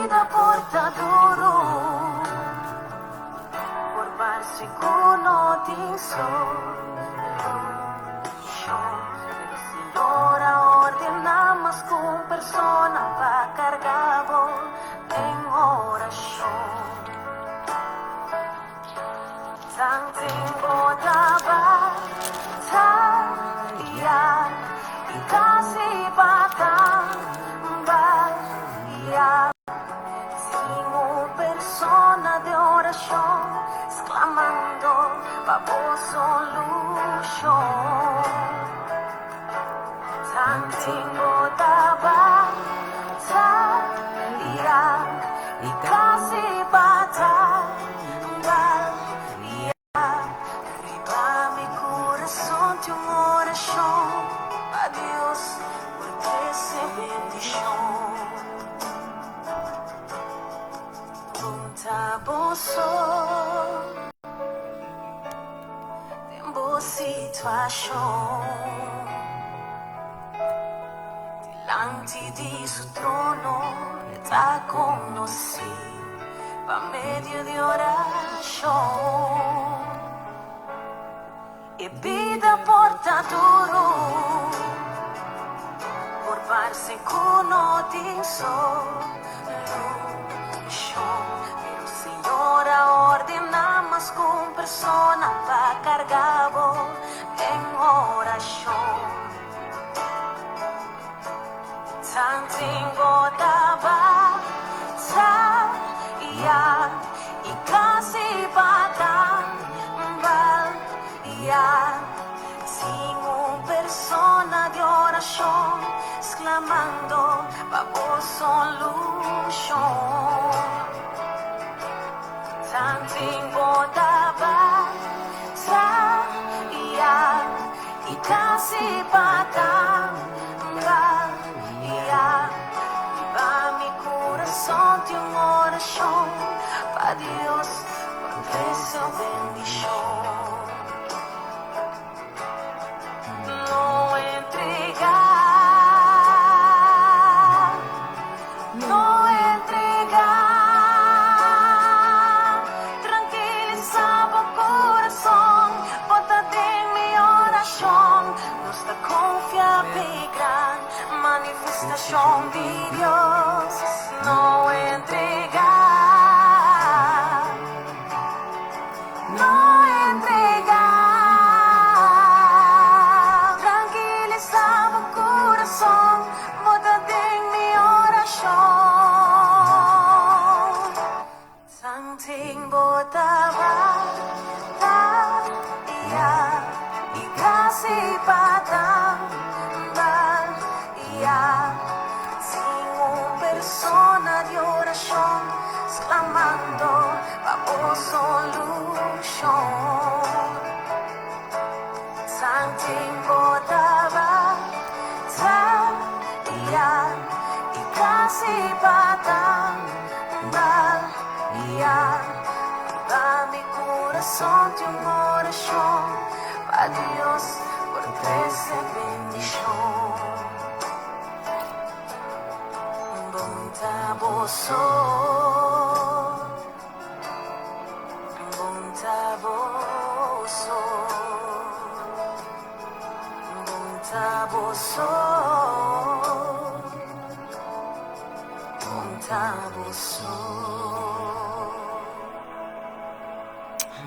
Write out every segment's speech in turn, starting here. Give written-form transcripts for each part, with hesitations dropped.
Bida por ta duru, por parse ku no tin solushon, pero Señor a ordená mas ku un persona pa karga bo den orashon. Tanten bo ta bataya i kasi pa tambaya, tin un persona den orashon sklamando pa bo solushon. Tanten bo ta bataya i kasi pa tambaya, riba mi kurason tin un orashon pa Dios por trese bendishon. Punta bo so den bo situashon dilanti di su trono e ta konosí pa medio di orashon. E bida por ta duru, por parse ku no tin solushon, pero Señor a ordená mas ku un persona pa karga bo den orashon. Tanten bo ta bataya i kasi pa tambaya, tin un persona di orashon sklamando pa bo solushon. Tanten bo ta bataya i kasi pa tambaya, riba mi kurason tin un orashon pa Dios por trese un bendishon. No entregá, no entregá, trankilisá bo kurason, bo ta den mi orashon, nos ta konfia p'e gran manifestashon di Dios. No entregá, no entregá, trankilisá bo kurason, bo ta den mi orashon. Tanten bo ta bataya i kasi pa tambaya, tin un persona di orashon sklamando pa bo solushon. Tanten bo ta bataya i kasi pa tambaya, riba mi kurason tin un orashon pa Dios por trese bendishon. Bon ta bo so, bon ta bo so, bon ta bo so, bon ta bo so.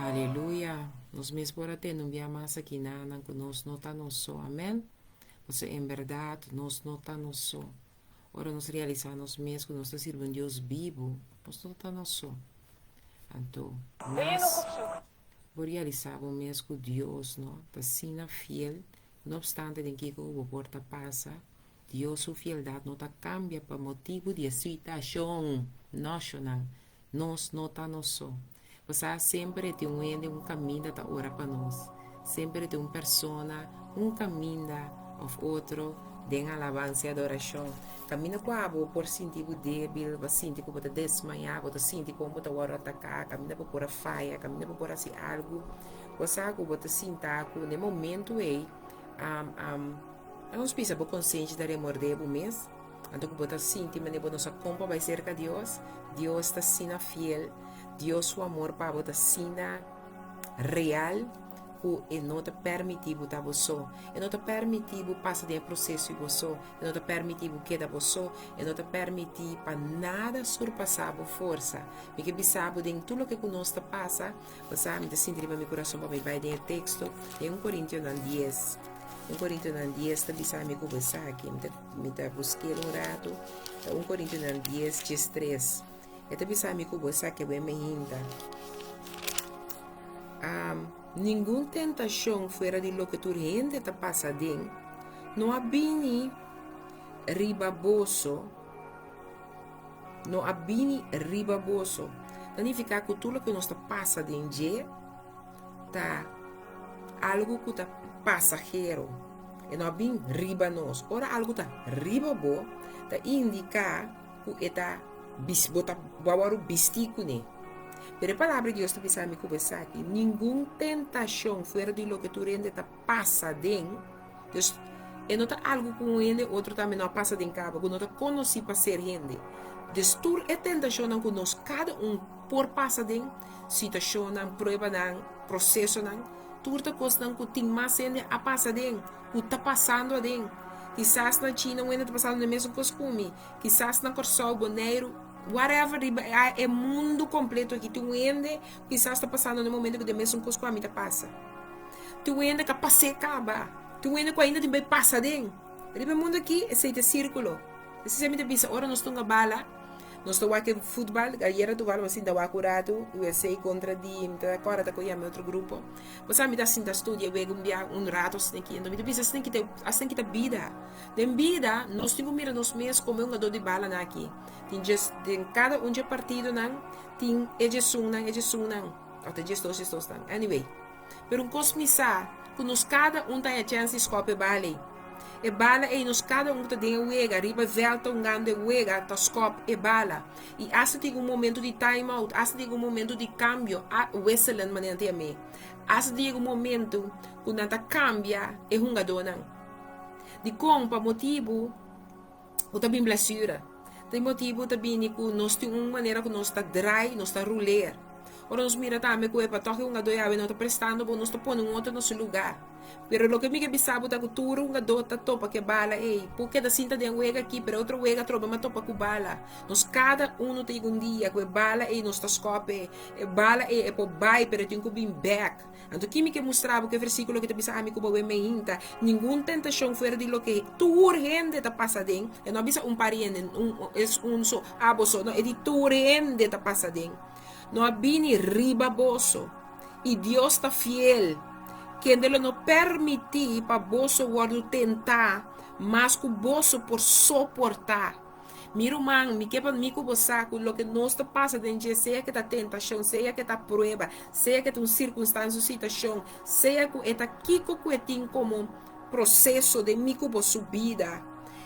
Aleluya. Nos mes por a tende un bia mas aki nanan ku nos no ta nos so. Amen. Pasobra en bèrdat nos no ta nos so. Ora nos realisá nos mes ku nos ta sirbi un Dios bibu, nos no ta nos so. Anto, mas bo realisá bo mes ku Dios no ta asina fiel, no opstante den kiko ku bo por ta pasa, Dios su fieldat no ta kambia pa motibu di e situashon. Noshonan, nos no ta nos so. Bo sa, semper e tin un hende un kaminda ta ora pa nos. Semper e tin un persona, un kaminda òf otro den alabansa i adorashon. Kaminda ku abo por sinti bo débil, bo a sinti ku bo ta desmayá, bo ta sinti kon bo ta wòrdu ataká, kaminda bo por a faya, kaminda bo por hasi algu, bo sa ku bo ta sinta ku na e momentu ei, nos bisa bo konsenshi ta remordé bo mes. Anto ku bo ta sinti manera bo no sa kon pa bai serka Dios, Dios ta asina fiel, Dios su amor pa bo ta asina real ku e no ta permití bo ta bo so. E no ta permití bo pasa den e proseso bo so. E no ta permití bo keda bo so. E no ta permití pa nada surpasá bo forsa. Mi ke bisa bo den tur loke ku nos ta pasa, bo sa mi ta sinti riba mi kurason pa mi bai den e teksto den un Korintionan dies. Un Korintionan dies ta bisa mi ku bo esaki. Mi ta mi ta busk'el un ratu. Ta un Korintionan dies diestres. E ta bisa mi ku bo esaki awe meinta. Ningun tentashon fuera di loke tur hende ta pasa aden no a bini riba boso, no a bini riba boso. Ta nifiká ku tur loke nos ta pasa den dje ta algu ku ta pasahero. E no a bin riba nos. Ora algu ta riba bo, ta indiká ku e ta bo ta bo a wòrdu bistí kuné. Pero e Palabra di Dios ta bisa mi ku bo esaki, Ningun tentashon fuera di loke tur hende ta pasa den, dus e no ta algu ku un hende otro tambe no a pasa den kaba, ku no ta konosí pa ser hende. Dus tur e tentashonnan ku nos kada un por pasa den, situashonnan, pruebanan, prosesonan, tur ta kosnan ku tin mas hende a pasa den, ku ta pasando aden. Kisas na China un hende ta pasando den mesun kos ku mi, kisas na Kòrsou, Boneiru, whatever riba e mundu kompleto aki tin un hende kisas ta pasando na e momento ku den mesun kos ku ami ta pasa. Tin un hende ku a pas'é kaba, tin un hende ku ainda tin bai pasa den. Riba e mundu aki esei ta e sirkulo. Esei mi ta bisa ora nos tunga bala, nos ta wak e futbal, ayera tuval mi a sinta wak un ratu USA kontra di mi ta kòrda ta ku yama e otro grupo. Bo sa mi ta sinta studia wega un bia un ratu asina aki, anto mi ta bisa asina ki ta asina ki ta bida. Den bida nos tin ku mira nos mes komo e hungadó di balanan aki. Tin djes den kada un dje partidonan tin e djesunnan e djesunnan òf ta djesdos djesdosnan anyway. Pero un kos mi sa ku nos kada un ta haña chèns di skòp e bala ei. E bala ei nos kada un ku ta den e wega riba e vèlt ta hungando e wega ta skòp e bala. I asta tin un momentu di time out, asta tin un momentu di kambio, a wisselen manera nan ta yam'é. Asta tin un momentu ku nan ta kambia e hungadónan. Dikon? Pa motibu ku ta bin blesura. Ta e motibu ta bini ku nos tin un manera ku nos ta drai, nos ta ruler. Ora nos mira tambe ku epa tòg e hungadó yawe no ta prestando bon, nos ta pone un otro na su lugá. Pero loke mi ke bisa bo ta ku tur hungadó ta topa ku e bala ei. Por keda sinta den wega aki, pero e otro wega atrobe m'a topa ku bala. Nos kada unu ta yega un dia ku e bala ei nos ta skòp e. E bala ei e por bai, pero e tin ku bin bèk. Anto ki mi ke mustra bo ku e versíkulo ki ta bisa ami ku bo awe meinta, Ningun tentashon fuera di loke tur hende ta pasa den, e no a bisa un par hende, un es un so, abo so, no, e di tur hende ta pasa den, no a bini riba boso. I Dios ta fiel, kende lo no permití pa boso wòrdu tentá mas ku boso por soportá. Mi ruman, mi ke pa mi ku bo sa ku loke nos ta pasa den dje, sea ke ta tentashon, sea ke ta prueba, sea ke ta un sirkunstansia, un situashon, sea ku e ta kiko ku e tin komo proseso den mi ku bo su bida,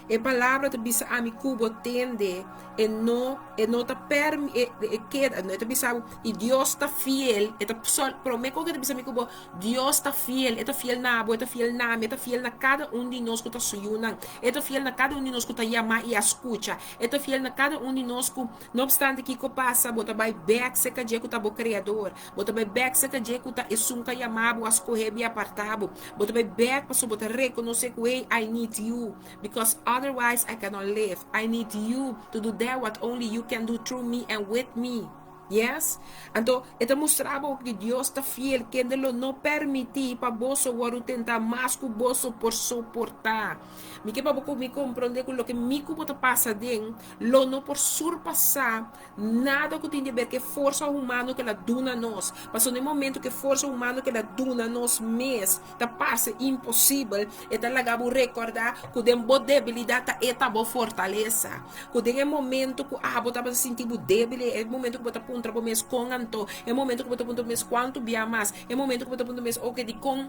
e palabra ta bisa ami ku bo tende, e no, e no ta permi, e, e keda, e ta bisa bo, i Dios ta fiel, e ta sol, prome ku e ta bisa mi ku bo, Dios ta fiel, e ta fiel na bo, e ta fiel na mi, e ta fiel na kada un di nos ku ta su yunan, e ta fiel na kada un di nos ku ta yama i a skucha, e ta fiel na kada un di nos ku, no opstante kiko pasa, bo ta bai bèk serka dje ku ta bo Kreador, bo ta bai bèk serka dje ku ta esun ku a yama bo, a skohe bo i a aparta bo, bo ta bai bèk pasobra bo ta rekonosé ku, hey, I need you, because otherwise I cannot live, I need you to do that what only you can do through me and with me. Yes. Anto, e ta mustra bo ku Dios ta fiel, kende lo no permití pa boso wòrdu tentá mas ku boso por soportá. Mi ke pa bo ku mi komprondé ku loke mi ku bo ta pasa den lo no por surpasá nada ku tin di ber ku e forsa humano ku el a duna nos. Pasobra na e momento ku e forsa humano ku el a duna nos mes ta parse imposibel, e ta laga bo rekordá ku den bo debilidat ta e ta bo fortalesa. Ku den e momento ku abo tabata sinti bo débil, e momento ku bo ta puntra bo mes kon anto, e momento ku bo ta puntra bo mes kuantu bia mas, e momento ku bo ta puntra bo mes oke dikon,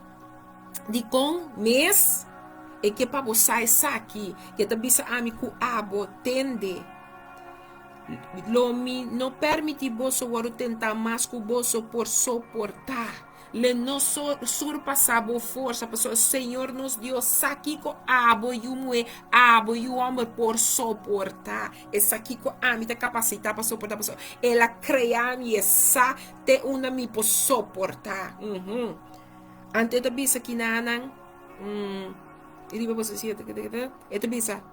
dikon mes e ke pa bo sa esaki, ke ta bisa ami ku abo tende. Lo mi no permiti boso wòrdu tentá mas ku boso por soportá. Le no surpasá bo forsa, pasobra Señor nos Dios sa kiko abo yu muhé, abo yu hòmber por soportá. E sa kiko ami ta kapasitá pa soportá, pasobra El a krea mi, E sa te unda mi por soportá. Uhum. Anto e ta bisa kinanan, mm, riba boso e ta bisa,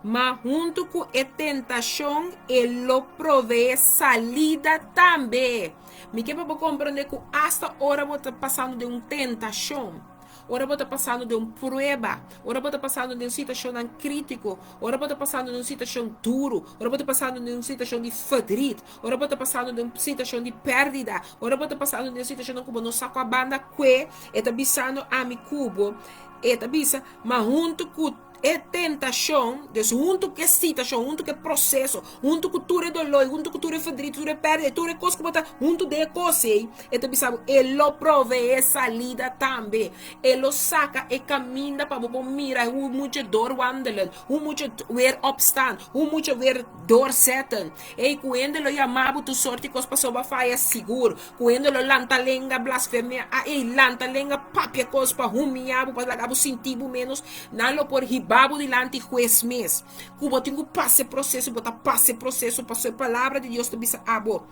Ma huntu ku e tentashon e lo proveé salida tambe. Mi ke pa bo komprondé ku asta ora bo ta pasando den un tentashon, ora bo ta pasando den un prueba, ora bo ta pasando den situashonnan krítiko, ora bo ta pasando den un situashon duru, ora bo ta pasando den un situashon di ferdriet, ora bo ta pasando den un situashon di pèrdida, ora bo ta pasando den situashonnan ku bo no sa kua banda kue, e ta bisando ami ku bo, e ta bisa, ma huntu ku E tentashon, dus huntu ku e situashon, huntu ku e proseso, huntu ku tur e doló, huntu ku tur e verdriet, tur e pèrdida, tur e kos ku bo ta huntu den e kos ei, e ta bisa bo, e lo proveé salida tambe. E lo saka e kaminda pa bo por mira hoe moet je doorwandelen, hoe moet je weer opstaan, hoe moet je weer doorzetten. Ei, ku hende lo yama bo tur sorti kos pasobra bo a faya sigur. Ku hende lo lanta lenga blasfemia, a ei lanta lenga papia kos pa humiá bo, pa laga bo sinti bo ménos, nan lo por hiba bo dilanti hues mes. Ku bo tin ku pasa e proseso, bo ta pasa e proseso pasobra e Palabra di Dios ta bisa abo.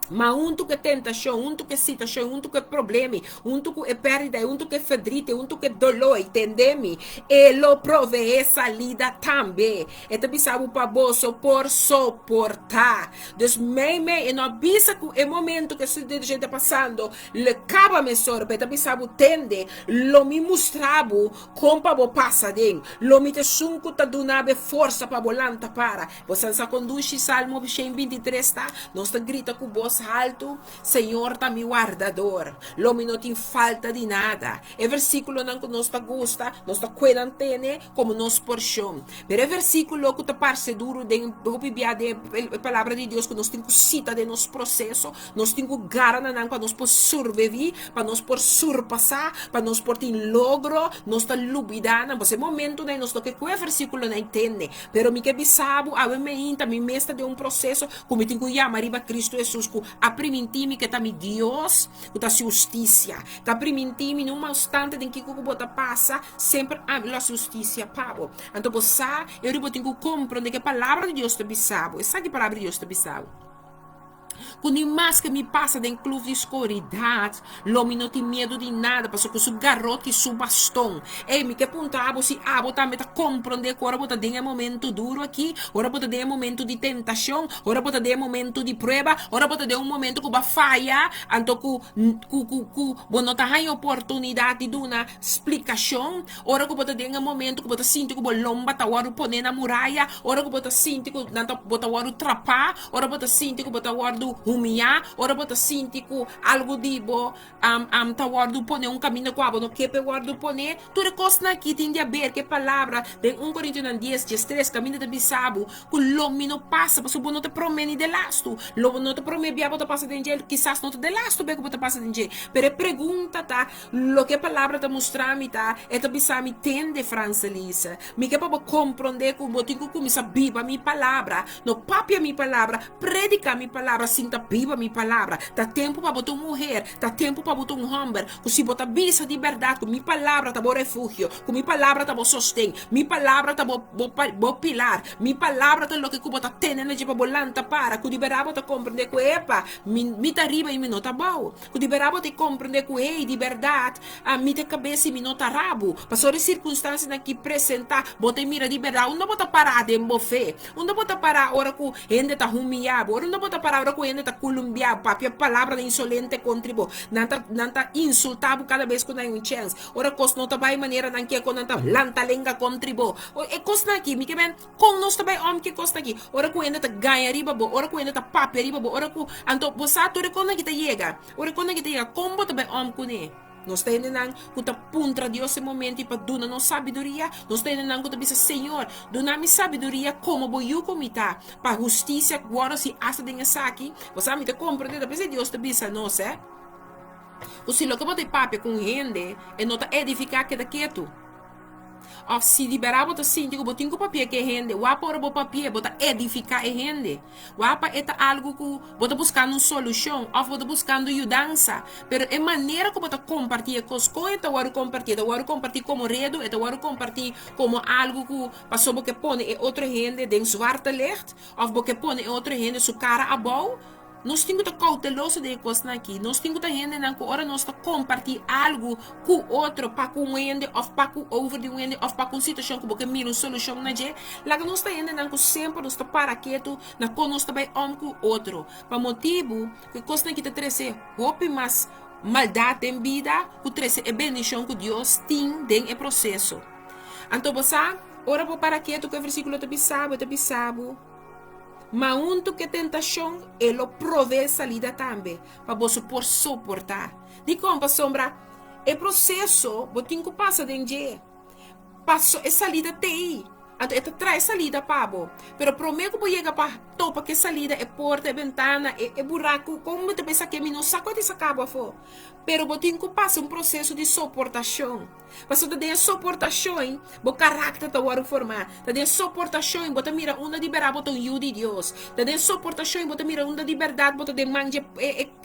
Ma huntu ku e tentashon, huntu ku e situashon, huntu ku e problema, huntu ku e pèrdida, huntu ku e ferdrit, huntu ku e doló, tende mi, e lo proveé salida tambe. E ta bisa bo pa boso por soportá. Dus mei mei e no a bisa ku e momento ku e situacion ta pasando lo e kaba mesora, pero e ta bisa bo, Tende, lo mi mustra bo kon pa bo pasa den. Lo mi ta esun ku ta duna bo e forsa pa bo lanta para. Bo sa sa kon dushi Salmo 123 ta? Nos ta grita ku bos haltu, Señor ta mi wardador, lo mi no tin falta di nada. E versíkulonan ku nos ta gusta, nos ta kue nan tene komo nos porshon. Pero e versíkulo ku ta parse duru den hopi bia den e Palabra di Dios ku nos tin ku sita den nos proseso, nos tin ku gara na nan pa nos por surviví, pa nos por surpasá, pa nos por tin logro, nos ta lubidá nan. Pasobra e momentunan ei nos no ke ku e versíkulonan ei tende. Pero mi ke bisa bo, awe meinta mi mes ta den un proseso ku mi tin ku yama riba Kristu Hesus ku a primintí mi ku e ta mi Dios, ku ta hasi hustisia. Ta primintí mi no obstante den kiko ku bo ta pasa, semper ami lo hasi hustisia pa bo. Anto bo sa, e ora bo tin ku komprondé ku e Palabra di Dios ta bisa bo. Esaki Palabra di Dios ta bisa bo. Ku ni maske mi pasa den kluf di skuridat, lo mi no tin miedu di nada, pasobra ku su garoti i su baston. Ey, mi ke puntra bo si abo tambe ta komprondé ku ora bo ta den e momento duru aki, ora bo ta den e momento di tentashon, ora bo ta den e momento di prueba, ora bo ta den un momento ku bo a faya, anto ku ku ku ku bo no ta haña oportunidat di duna splikashon, ora ku bo ta den e momento ku bo ta sinti ku bo lomba ta wòrdu poné na muraya, ora ku bo ta sinti ku nan ta bo ta wòrdu trapá, ora bo ta sinti ku bo ta wòrdu humiá, ora bo ta sinti ku algu di bo ta wòrdu poné un kaminda ku abo no ke pa e wòrdu poné. Tur e kosnan aki tin di aber ku e palabra den un Korintionan dies, diestres kaminda ta bisa bo ku lo mi no pasa pasobra bo no ta promé ni delastu. Lo bo no ta promé bia bo ta pasa den dje, kisas no ta delastu bia ku bo ta pasa den dje. Pero e pregunta ta, loke e palabra ta mustra mi ta, e ta bisa mi, Tende, Franselise, mi ke pa bo komprondé ku bo tin ku kuminsá biba mi palabra. No papia mi palabra, prediká mi palabra sin ta biba mi palabra. Ta tempu pa bo ta un muher, ta tempu pa bo ta un hòmber, ku si bo ta bisa di bèrdat ku mi palabra ta bo refugio, ku mi palabra ta bo sosten, mi palabra ta bo bo bo pilar, mi palabra ta loke ku bo ta tene na dje pa bo lanta para, ku di bèrdat bo ta komprendé ku epa, mi mi ta riba i mi no ta abou. Ku di bèrdat bo ta komprendé ku hey, di bèrdat, mi ta kabes i mi no ta rabu. Pasobra e sirkunstansianan ki presentá, bo ta mira di bèrdat unda bo ta pará den bo fe. Unda bo ta pará ora ku hende ta humiyá bo? Unda bo ta pará ora ku hende ta kulumbiá bo, papia palabranan insolente kontra bo? Nan ta nan ta insultá bo kada bes ku nan hay un chèns. Ora kos no ta bai manera nan ke, kon nan ta lanta lenga kontra bo. E kosnan aki, mi ke men, kon nos ta bai òm ku e kosnan aki? Ora ku hende ta gaña riba bo, ora ku hende ta papia riba bo, ora ku, anto bo sa tur e kosnan aki ta yega. Ora e kosnan aki ta yega, kon bo ta bai òm kuné? Nos ta hendenan ku ta puntra Dios e momento i pa duna nos sabiduria. Nos ta hendenan ku ta bisa, Señor, duna mi sabiduria komo bo yu ku mi ta, pa hustisia wòrdu hasi asta den esaki. Bo sa, mi ta komprendé ta p'esei Dios ta bisa nos, eh, ku si loke bo ta papia ku un hende e no ta edifiká, keda ketu. Òf si di bèrdat bo ta sinti ku bo tin ku papia ku e hende, wak pa ora bo papia bo ta edifiká e hende. Wak pa e ta algu ku bo ta buskando un solushon òf bo ta buskando yudansa. Pero e manera ku bo ta kompartí e kos, kon e ta wòrdu kompartí? E ta wòrdu kompartí komo redu? E ta wòrdu kompartí komo algu ku pasobra bo ke pone e otro hende den zwarte licht? Òf bo ke pone e otro hende su kara abou? Nos tin ku ta kouteloso den e kosnan akí. Nos tin ku ta hendenan ku ora nos ta kompartí algu ku otro pa ku un hende òf pa ku over di un hende òf pa ku un situashon ku bo ke mira un solushon na dje, laga nos ta hendenan ku semper nos ta para ketu na kon nos ta bai om ku otro. Pa motibu ku e kosnan akí ta trese hopi mas maldat den bida ku trese e bendishon ku Dios tin den e proseso. Anto bo sa, ora bo para ketu ku e versíkulo ta bisa bo, e ta bisa bo, Ma huntu ku e tentashon, e lo provee salida tambe pa boso por soportá. Dikon? Pasobra e proseso bo tin ku pasa den dje. Paso e salida t'ei. Anto e ta trae salida pa bo. Pero promé ku bo yega pa topa ku e salida, e porta, e bentana, e buraku, kon bo ta pensa ke mi no sa ku a ta saka bo afó. Pero bo tin ku pasa un proseso di soportashon. Pasobra ta den e soportashon bo karakter ta wòrdu formá. Ta den soportashon bo ta mira unda di bèrdat bo ta un yu di Dios. Ta den soportashon bo ta mira unda di bèrdat bo ta den man dje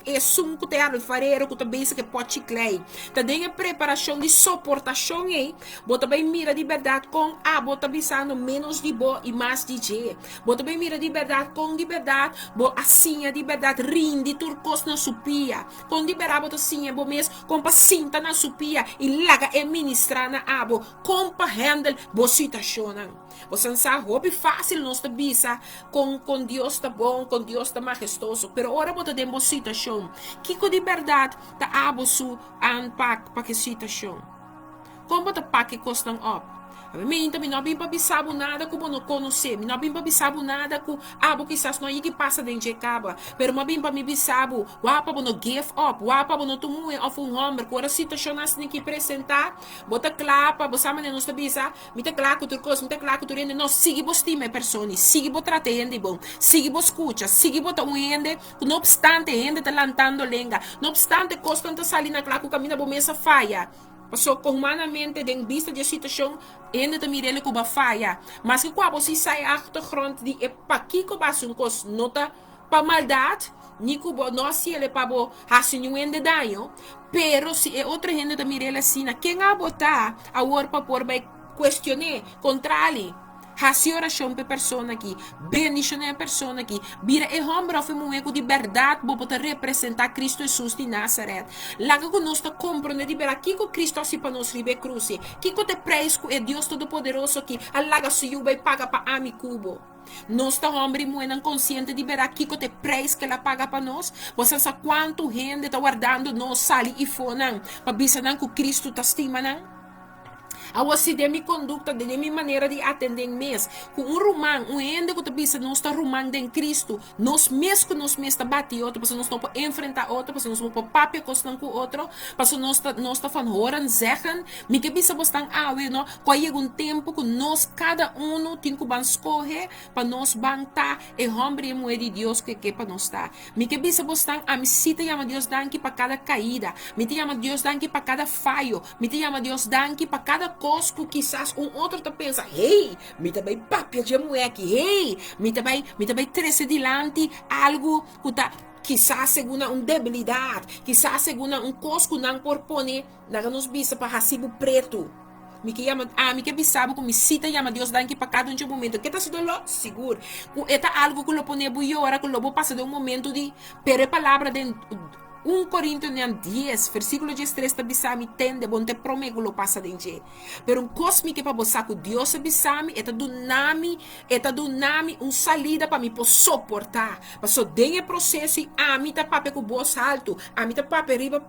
esun ku ta e alfarero ku ta bezig ku e pòchi klei. Ta den e preparashon di soportashon ei bo ta bai mira di bèrdat kon abo ta bisando ménos di bo i mas di dje. Bo ta bai mira di bèrdat kon di bèrdat bo a siña di bèrdat rindi tur kos na su pia. Kon di bèrdat bo ta siña bo mes kon pa sinta na su pia i laga e ministrá na abo kon pa handle bo situashonnan. Bo san sa hopi fásil nos ta bisa kon kon Dios ta bon, kon Dios ta mahestoso, pero ora bo ta den bo situashon, kiko di bèrdat ta abo su aanpak pa ke situashon? Kon bo ta pak e kosnan òp? Ami meinta, mi no a bin pa bisa bo nada ku bo no konosé. Mi no a bin pa bisa bo nada ku abo kisas no a yigi pasa den dje kaba. Pero mi a bin pa mi bisa bo, wak pa bo no give up, wak pa bo no ta un muhé òf un hòmber ku ora situashon asina ki presentá, bo ta kla pa, bo sa manera nos ta bisa, Mi ta kla ku tur kos, mi ta kla ku tur hende. No, sigui bo stima e persona i sigui bo trata e hende bon, sigui bo skucha, sigui bo ta un hende ku no opstante hende ta lantando lenga, no opstante kosnan ta sali na kla ku kaminda bo mes a faya. Paso con humanamente den bista di e situacion hende ta mirele cu bo a faya. Maske cu abo si sa e achtergrond di e pakico bo a haci un cos no ta pa maldad ni cu bo no haciele pa bo haci niun hende daño, pero si e otro hende ta mirele asina ken abo ta awor pa por bay cuestione? Contrali. Hasi orashon pa e persona aki. Bendishoná e persona aki. Bira e hòmber òf e muhé ku di bèrdat bo por ta representá Kristu Hesus di Názarèt. Laga ku nos ta komprondé di bèrdat kiko Kristu a hasi pa nos riba e krus ei. Kiko ta e preis ku e Dios Todopoderoso aki a laga su Yu bai paga pa ami ku bo. Nos ta hòmber i muhénan konsiente di bèrdat kiko ta e preis ku el a paga pa nos? Bo sa sa kuantu hende ta wardando nos sali ifonan pa bisa nan ku Kristu ta stima nan? Awor si den mi kondukta, den mi manera di atendé mes ku un ruman, un hende ku ta bisa nos ta ruman den Kristu, nos mes ku nos mes ta bati otro pasobra nos no por enfrentá otro, pasobra nos no por papia kosnan ku otro, pasobra nos ta nos ta van horen zeggen. Mi ke bisa bosnan awe no, ku a yega un tempu ku nos kada unu tin ku ban skohe pa nos ban ta e hòmber i e muhé di Dios ku e ke pa nos ta. Mi ke bisa bosnan, ami sí ta yama Dios danki pa kada kaida. Mi ta yama Dios danki pa kada fayo. Mi ta yama Dios danki pa kada kos ku kisas un otro ta pensa, Hey, mi ta bai papia dje muhé aki. Hey, mi ta bai, mi ta bai trese dilanti algu ku ta kisas segun nan un debilidat, kisas segun nan un kos ku nan por pone, laga nos bisa, pa hasi bo pretu. Mi ke yama, ami ke bisa bo ku mi sí ta yama Dios danki pa kada un dje momento. Ke ta su doló? Sigur. Ku e ta algu ku lo pone bo yora, ku lo bo pasa den un momento di, pero e palabra den Un Korintionan dies, versíkulo diestres ta bisa mi, Tende, bo no ta e promé ku lo pasa den dje. Pero un kos mi ke pa bo sa ku Dios a bisa mi, e ta duna mi, e ta duna mi un salida pa mi por soportá. Pasobra den e proseso i ami ta papia ku bos haltu, ami ta papia riba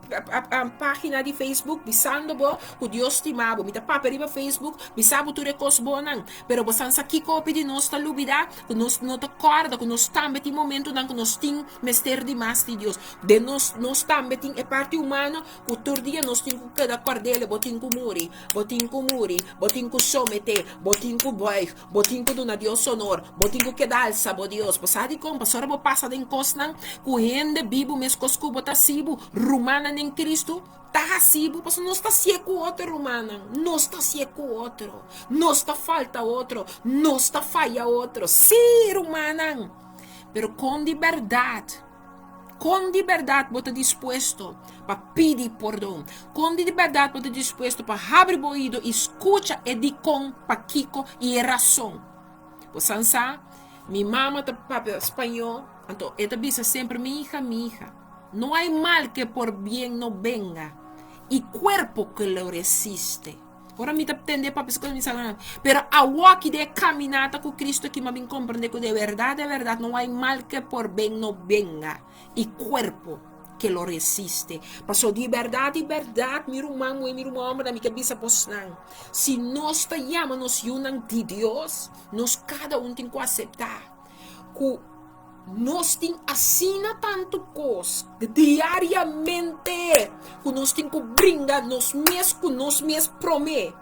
página di Facebook bisando bo ku Dios stima bo, mi ta papia riba Facebook bisa bo tur e kos bonnan, pero bo san sa kiko hopi di nos ta lubida? Ku nos no ta kòrda ku nos tambe tin momentunan ku nos tin mester di mas di Dios. Den nos. nos tambe tin e parti humano ku tur dia nos tin ku keda kòrd'el, bo tin ku muri, bo tin ku muri, bo tin ku someté, bo tin ku bùig, bo tin ku duna Dios honor, bo tin ku keda alsa bo Dios. Bo sa dikon? Pasobra bo pasa den kosnan ku hende bibu meskos ku bo ta hasi bo, rumannan den Kristu ta hasi bo, pasobra nos ta hasié ku otro, rumannan, nos ta hasié ku otro, nos ta falta otro, nos ta faya otro. Sí, rumannan! Pero kon di bèrdat? Kon di bèrdat bo ta dispuesto pa pidi pordon? Kon di bèrdat bo ta dispuesto pa habri bo oido i skucha e dikon, pakiko i e rason? Bo san sa, mi mama ta papia spañó, anto e ta bisa semper, Mi hija, mi hija, no hay mal que por bien no venga y cuerpo que lo resiste. Ora mi ta tende papia esaki mi sa, pero awoki den e caminata cu Cristo aki mi a bin comprende cu de verdad, de verdad no hay mal que por ben no venga y cuerpo que lo resiste. Paso di berdad, di berdad mi ruman muhe, mi ruman hombernan mi ke bisa bosnan, si nos ta yama nos yunan di Dios, nos cada un tin cu acepta cu Nos tin asina tantu kos diariamente ku nos tin ku bringa nos mes ku nos mes promé.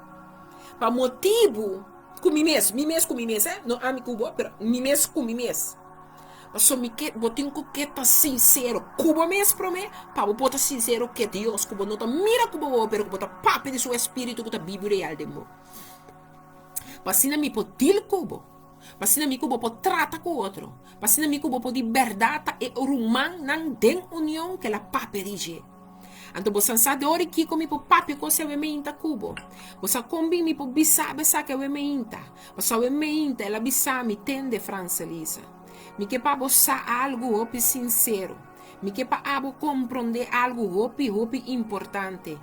Pa motibu ku mi mes, mi mes ku mi mes, eh, no ami ku bo, pero mi mes ku mi mes. Pasobra mi ke, bo tin ku ke ta sinsero ku bo mes promé, pa bo por ta sinsero ke Dios, ku bo no ta mira ku bo wowo, pero ku bo ta papia di su Espíritu ku ta bibu real den bo. Pa asina mi por deal ku bo. Pa asina mi ku bo por trata ku otro. Pa asina mi ku bo por di bèrdat ta e rumannan den union ku el a papia di dje. Anto bo san sa di ora kiko mi por papia ku esei awe meinta ku bo. Bo sa kon bin mi por bisa bo esaki awe meinta. Pasobra awe meinta el a bisa mi, Tende, Franselisa, mi ke pa bo sa algu hopi sinsero. Mi ke pa abo komprondé algu hopi, hopi importante.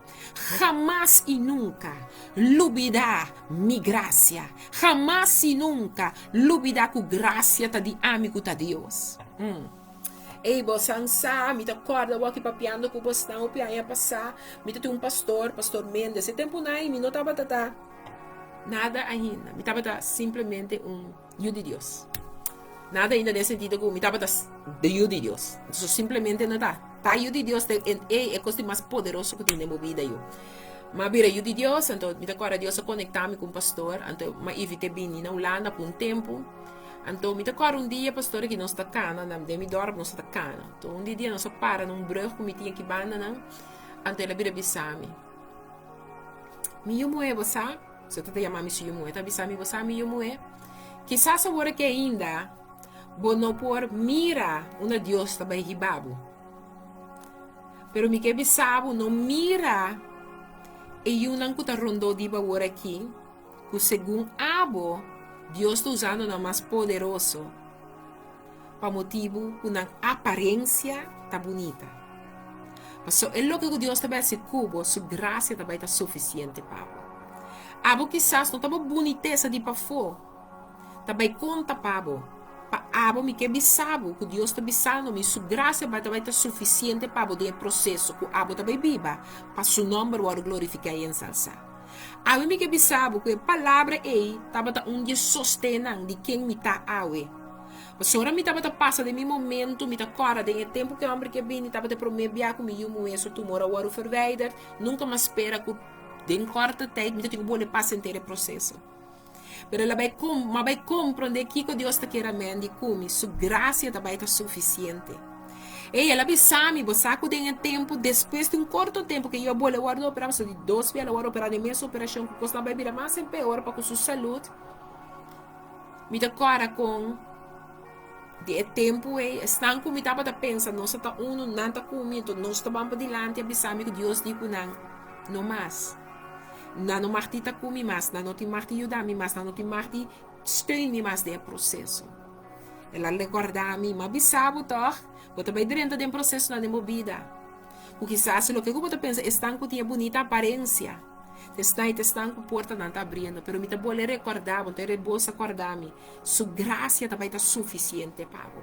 Hamas i nunka lubidá mi grasia. Hamas i nunka lubidá ku grasia ta di ami ku ta Dios. Mm. Ey, bosan sa, mi ta kòrda awor aki papiando ku bosnan hopi aña pasá, mi ta tin un pastor, Pastor Mendes. E tempunan ei mi no tabata ta nada ainda. Mi tabata simplemente un. Yu di Dios. Nada ainda den sentido ku mi tabata de yu di Dios. So simplemente no ta. Ta yu di Dios te en e e kos di mas poderoso ku tin den bo bida yu. Ma bira yu di Dios, anto mi ta kòrda Dios a konektá mi ku un pastor, anto m'a invit'é bini na Hulanda pa un tempu. Anto mi ta kòrda un dia pastor aki nos ta kana na den mi dòrp nos ta kana. Anto un di dia nos a para na un brùg ku mi tin aki bandanan, anto el a bira bisa mi, Mi yu muhé bo sa? So ta ta yama mi su yu muhé. Ta bisa mi, Bo sa mi yu muhé? Kisas awor aki ainda bo no por mira unda Dios ta bai hiba bo. Pero mi ke bisa bo, no mira e yunan ku ta rondó di bo awor aki, ku segun abo Dios ta usando nan mas poderoso pa motibu ku nan aparensia ta bunita. Pasobra e loke ku Dios ta bai hasi ku bo, su grasia ta bai ta sufisiente pa bo. Abo kisas no ta bo bunitesa di pafó ta bai konta pa bo. Pa abo mi ke bisa bo ku Dios ta bisando mi su grasia bai ta bai ta sufisiente pa bo den e proseso ku abo ta bai biba pa su nòmber wòrdu glorifiká i ensalsá. Awe mi ke bisa bo ku e palabra ei tabata un di e sostennan di ken mi ta awe. Pasobra mi tabata pasa den mi momento, mi ta kòrda den e tempu ku e hòmber ke bini tabata e promé bia ku mi yu muhé su tumor a wòrdu verwijderd, nunka m'a spera ku den kòrta tèit mi ta tin ku bole pasa henter e proseso. Pero el a bai kom, m'a bai komprondé kiko Dios ta kere amen di ku mi, su grasia ta bai ta sufisiente. Ey, el a bisa mi, bo sa ku den e tempu, despues di un korto tempu ku e yu a bole wòrdu operá, pasobra di dos bia el a wòrdu operá den mes operashon, ku kosnan a bai bira mas en peor pa ku su salud, Mi ta kòrda kon di e tempu ei, esnan ku mi tabata pensa nos a ta unu, nan ta ku mi, enton nos ta ban padilanti a bisa mi ku Dios di ku nan, No mas. Nan no mag di ta ku mi mas, nan no tin mag di yuda mi mas, nan no tin mag di steun mi mas den e proseso. El a rekòrdá mi, M'a bisa bo tòg, bo ta bai drenta den prosesonan den bo bida, ku kisas loke ku bo ta pensa esnan ku tin e bunita aparensia, Esnan i ta esnan ku portanan ta abriendo, pero mi ta bolbe rekordá bo, ta rebosa kòrdá mi, Su grasia ta bai ta sufisiente pa bo.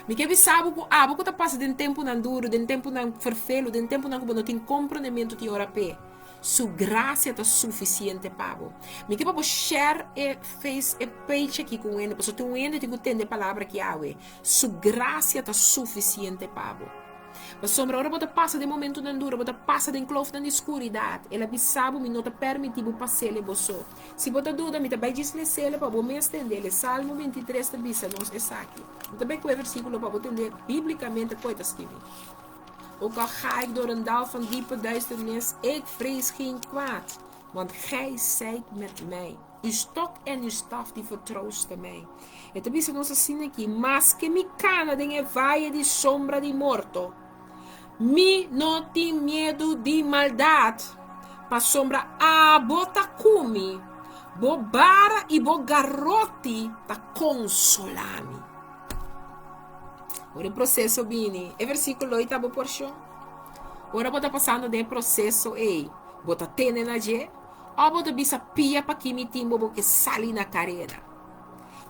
Mi ke bisa bo ku abo ku ta pasa den tempunan duru, den tempunan ferfelu, den tempunan ku bo no tin komprondementu tin ora p'e, Su grasia ta sufisiente pa bo. Mi ke pa bo share e face e page aki ku un hende, pasobra tin un hende tin ku tende e palabra aki awe. Su grasia ta sufisiente pa bo. Pasobra ora bo ta pasa den momentunan duru, bo ta pasa den kloofnan di skuridat, el a bisa bo, Mi no ta permití bo pas'el bo so. Si bo ta duda, mi ta bai djis les'el pa bo mes tend'el. E Salmo 23 ta bisa nos esaki. Mi ta bai ku e versíkulo pa bo tende bíblikamente kon e ta skibí. Ook al ga ik door een dal van diepe duisternis, ik vrees geen kwaad, want Gij zijt met mij. Uw stok en uw staf die vertroosten mij. E ta bisa nos asina aki, Maske mi kana den e vaye di sombra di morto, mi no tin miedu di maldat, pasobra abo ta ku mi, bo bara i bo garoti ta konsolá mi. Ora e proseso bini, e versíkulo ei ta bo porshon. Ora bo ta pasando den e proseso ei, bo ta tene na dje? Òf bo ta bisa pia pa ki mi tin bo bo ke sali na kareda?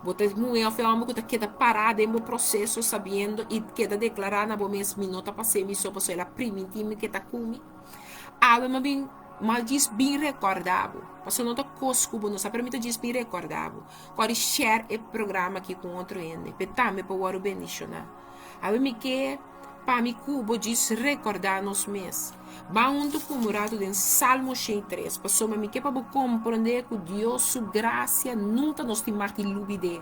Bo ta muhé òf e hòmber ku ta keda pará den bo proseso sabiendo i keda deklará na bo mes, Mi no ta pas'é mi so pasobra el a primintí mi ke ta ku mi. Awe mi a bin mi a djis bin rekòrdá bo, pasobra no ta kos ku bo no sa, pero mi ta djis bin rekòrdá bo. Kòrda share e programa aki ku un otro hende, p'e tambe por wòrdu bendishoná. Awe mi ke pa mi ku bo djis rekòrdá nos mes. Ban huntu ku mi un ratu den Salmo 103, pasobra mi ke pa bo komprondé ku Dios su grasia nunka nos tin mag di lubid'é.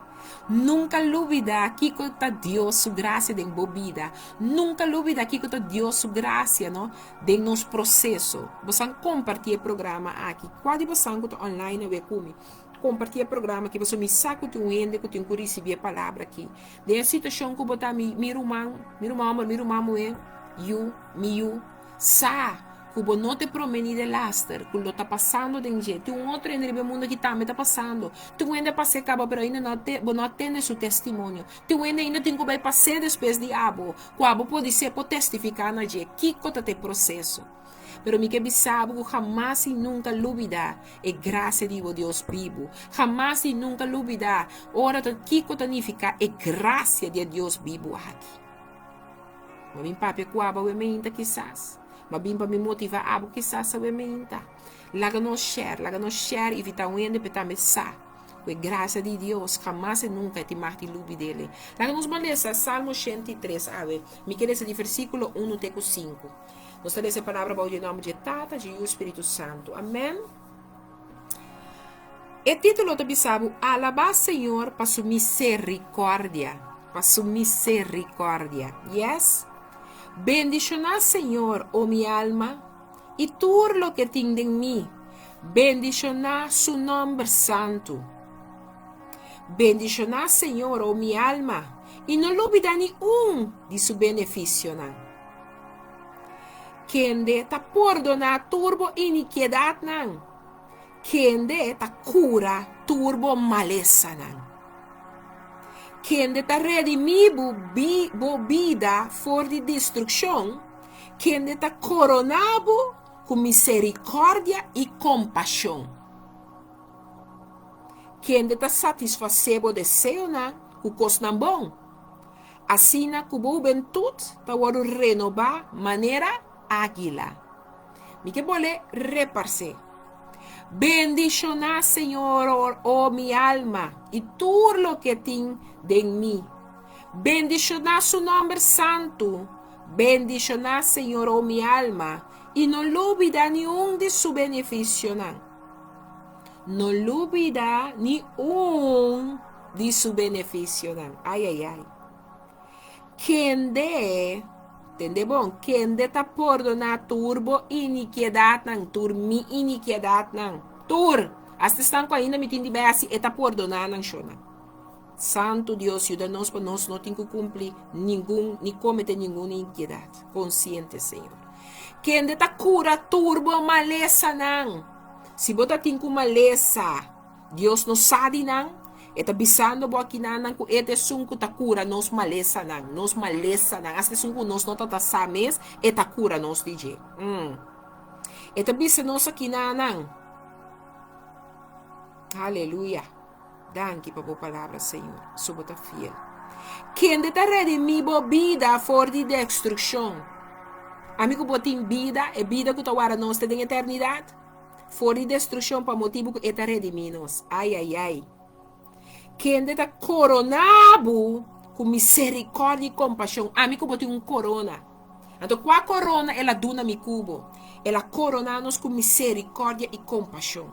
Nunka lubidá kiko ta Dios su grasia den bo bida. Nunka lubidá kiko ta Dios su grasia, no, den nos proseso. Bosan kompartí e programa aki. Kua di bosan ku ta online awe ku mi? Kompartí e programa aki pasobra mi sa ku tin un hende ku tin ku risibí e palabra aki. Den e situashon ku bo ta, mi mi ruman, mi ruman hòmber, mi ruman muhé, yu, mi yu, sa ku bo no ta e promé ni de laster ku lo ta pasando den dje. Tin un otro hende riba e mundu aki tambe ta pasando. Tin un hende a pas'é kaba pero ainda no a te bo no a tende su testimonio. Tin un hende ainda tin ku bai pas'é despues di abo, ku abo podisé por testifiká na dje. Kiko ta ta e proseso? Pero mi ke bisa bo ku hamas i nunka lubida e grasia di bo Dios bibu. Hamas i nunka lubida ora ta kiko ta nifiká e grasia di e Dios bibu aki. Bo a bin papia ku abo awe meinta kisas. Bo a bin pa mi motivá abo kisas awe meinta. Laga nos share, laga nos share i invitá un hende pa e tambe sa ku e grasia di Dios hamas i nunka e tin mag di lubid'el. Laga nos ban lesa Salmo 103 awe. Mi ke lesa di versíkulo unu te ku sinku. Nos ta lesa e palabra bou dje nòmber dje Tata, dje Yu, Spiritu Santu. Amèn. E título ta bisa bo, Alabá Señor pa su miserikòrdia. Pa su miserikòrdia. Yes. Bendishoná Señor, o mi alma, i tur loke tin den mi, bendishoná su nòmber santu. Bendishoná Señor, o mi alma, i no lubidá ni un di su benefisionan. Kende ta pordoná tur bo inikiedatnan, kende ta kura tur bo malesanan. Kende ta redimí bo bo bida for di destrukshon, kende ta koroná bo ku miserikòrdia i kompashon. Kende ta satisfasé bo deseonan ku kosnan bon. Asina ku bo hubentut ta wòrdu renobá manera águila. Mi ke bolé reparsé. Bendishoná Señor, o mi alma, i tur loke tin den mi. Bendishoná su nòmber santu. Bendishoná Señor, o mi alma, i no lubidá niun di su benefisionan. No lubidá ni un di su benefisionan. Ai, ai, ai. Kende, tende bon, kende ta pordoná tur bo inikiedatnan, tur mi inikiedatnan, tur, asta esnan ku ainda mi tin di bai hasi, e ta pordoná nan shona. Santu Dios, yuda nos pa nos no tin ku kumpli ningun ni komete ningun inikiedat konsiente, Señor. Kende ta kura tur bo malesanan. Si bo ta tin ku malesa, Dios no sa di nan. E ta bisando bo akinanan ku e ta esun ku ta kura nos malesanan, nos malesanan, asta esun ku nos no ta ta sa mes, e ta kura nos di dje. Mm. E ta bisa nos akinanan. Aleluya. Danki pa bo palabra, Señor. So bo ta fiel. Kende ta redimí bo bida for di destrukshon? Ami ku bo tin bida, e bida ku ta wara nos te den eternidat? For di destrukshon pa motibu ku e ta redimí nos. Ai, ai, ai. Kende ta koroná bo ku miserikòrdia i kompashon? Ami ku bo tin un korona. Anto kua korona el a duna mi ku bo? El a koroná nos ku miserikòrdia i kompashon.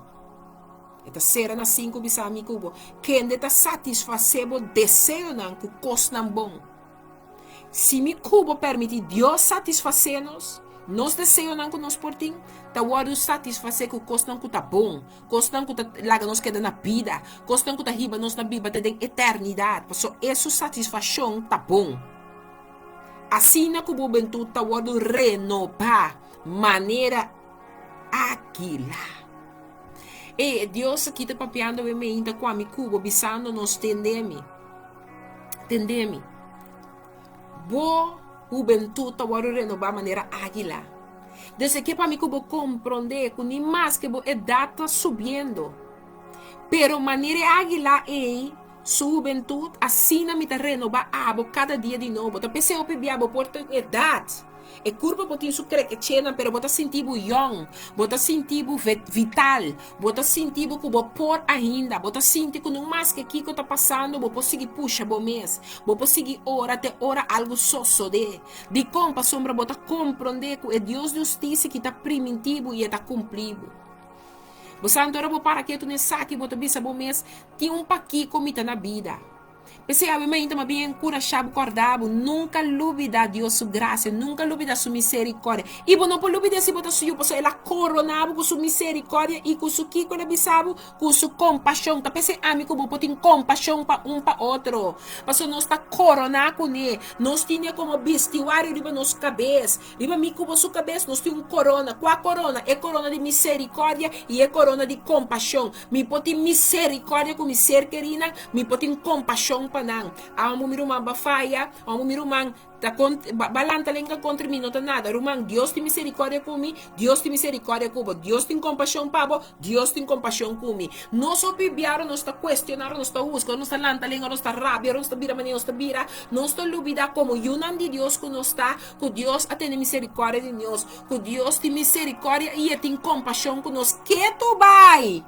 E ta sera na sinku bisa mi ku bo, Kende ta satisfasé bo deseonan ku kosnan bon? Si mi ku bo permití Dios satisfasé nos, nos deseonan ku nos por tin ta wòrdu satisfasé ku kosnan ku ta bon, kosnan ku ta laga nos keda na bida, kosnan ku ta hiba nos na biba te den eternidat, pasobra e su satisfashon ta bon. Asina ku bo bentut ta wòrdu renobá manera águila. E Dios aki ta papiando awe meinta ku ami ku bo, bisando nos, Tende mi, tende mi. Bo hubentut ta wòrdu renobá manera águila. Des e ke pa mi ku bo komprondé ku ni maske bo edat ta subiendo, pero manera e águila ei, Su hubentut, asina mi ta renoba abo kada dia di nobo. Ta p'esei hopi bia bo por ta un edat. E kurpa bo tin su krekechenan, pero bo ta sinti bo yòn, bo ta sinti bo vital, bo ta sinti bo ku bo por ainda, bo ta sinti ku no maske kiko ta pasando bo por sigui pusha bo mes, bo por sigui ora te ora algu sosodé. Dikon? Pasobra bo ta komprondé ku e Dios di hustisia ki ta primintí bo i e ta kumplí bo. Bo sa anto ora bo para ketu na esaki bo ta bisa bo mes, Tin un pakiko mi ta na bida. P'esei awe mainta m'a bin enkurashá bo kòrda bo, nunka lubidá Dios su grasia, nunka lubidá su miserikòrdia. I bo no por lubid'é si bo ta su yu, pasobra el a koroná bo ku su miserikòrdia i ku su kiko el a bisa bo? Ku su kompashon. Ta p'esei ami ku bo por tin kompashon pa un pa otro, pasobra nos ta koroná kuné, nos tin'é komo bistiwario riba nos kabes. Riba mi ku bo su kabes nos tin un korona. Kua korona? E korona di miserikòrdia i e korona di kompashon. Mi por tin miserikòrdia ku mi ser kerinan, mi por tin kompashon pa nan. Awo mi ruman ba faya, awo mi ruman ta kont, ba lanta lenga kontra mi, no ta nada. Ruman, Dios tin miserikòrdia ku mi, Dios tin miserikòrdia ku bo. Dios tin kompashon pa bo, Dios tin kompashon ku mi. Nos hopi biaha nos ta kuestioná, nos ta husga, nos ta lanta lenga, nos ta rabia, nos ta bira manera nos ta bira. Nos ta lubidá komo yunan di Dios ku nos ta, ku Dios a tene miserikòrdia di nos, ku Dios tin miserikòrdia i e tin kompashon ku nos ketu bai.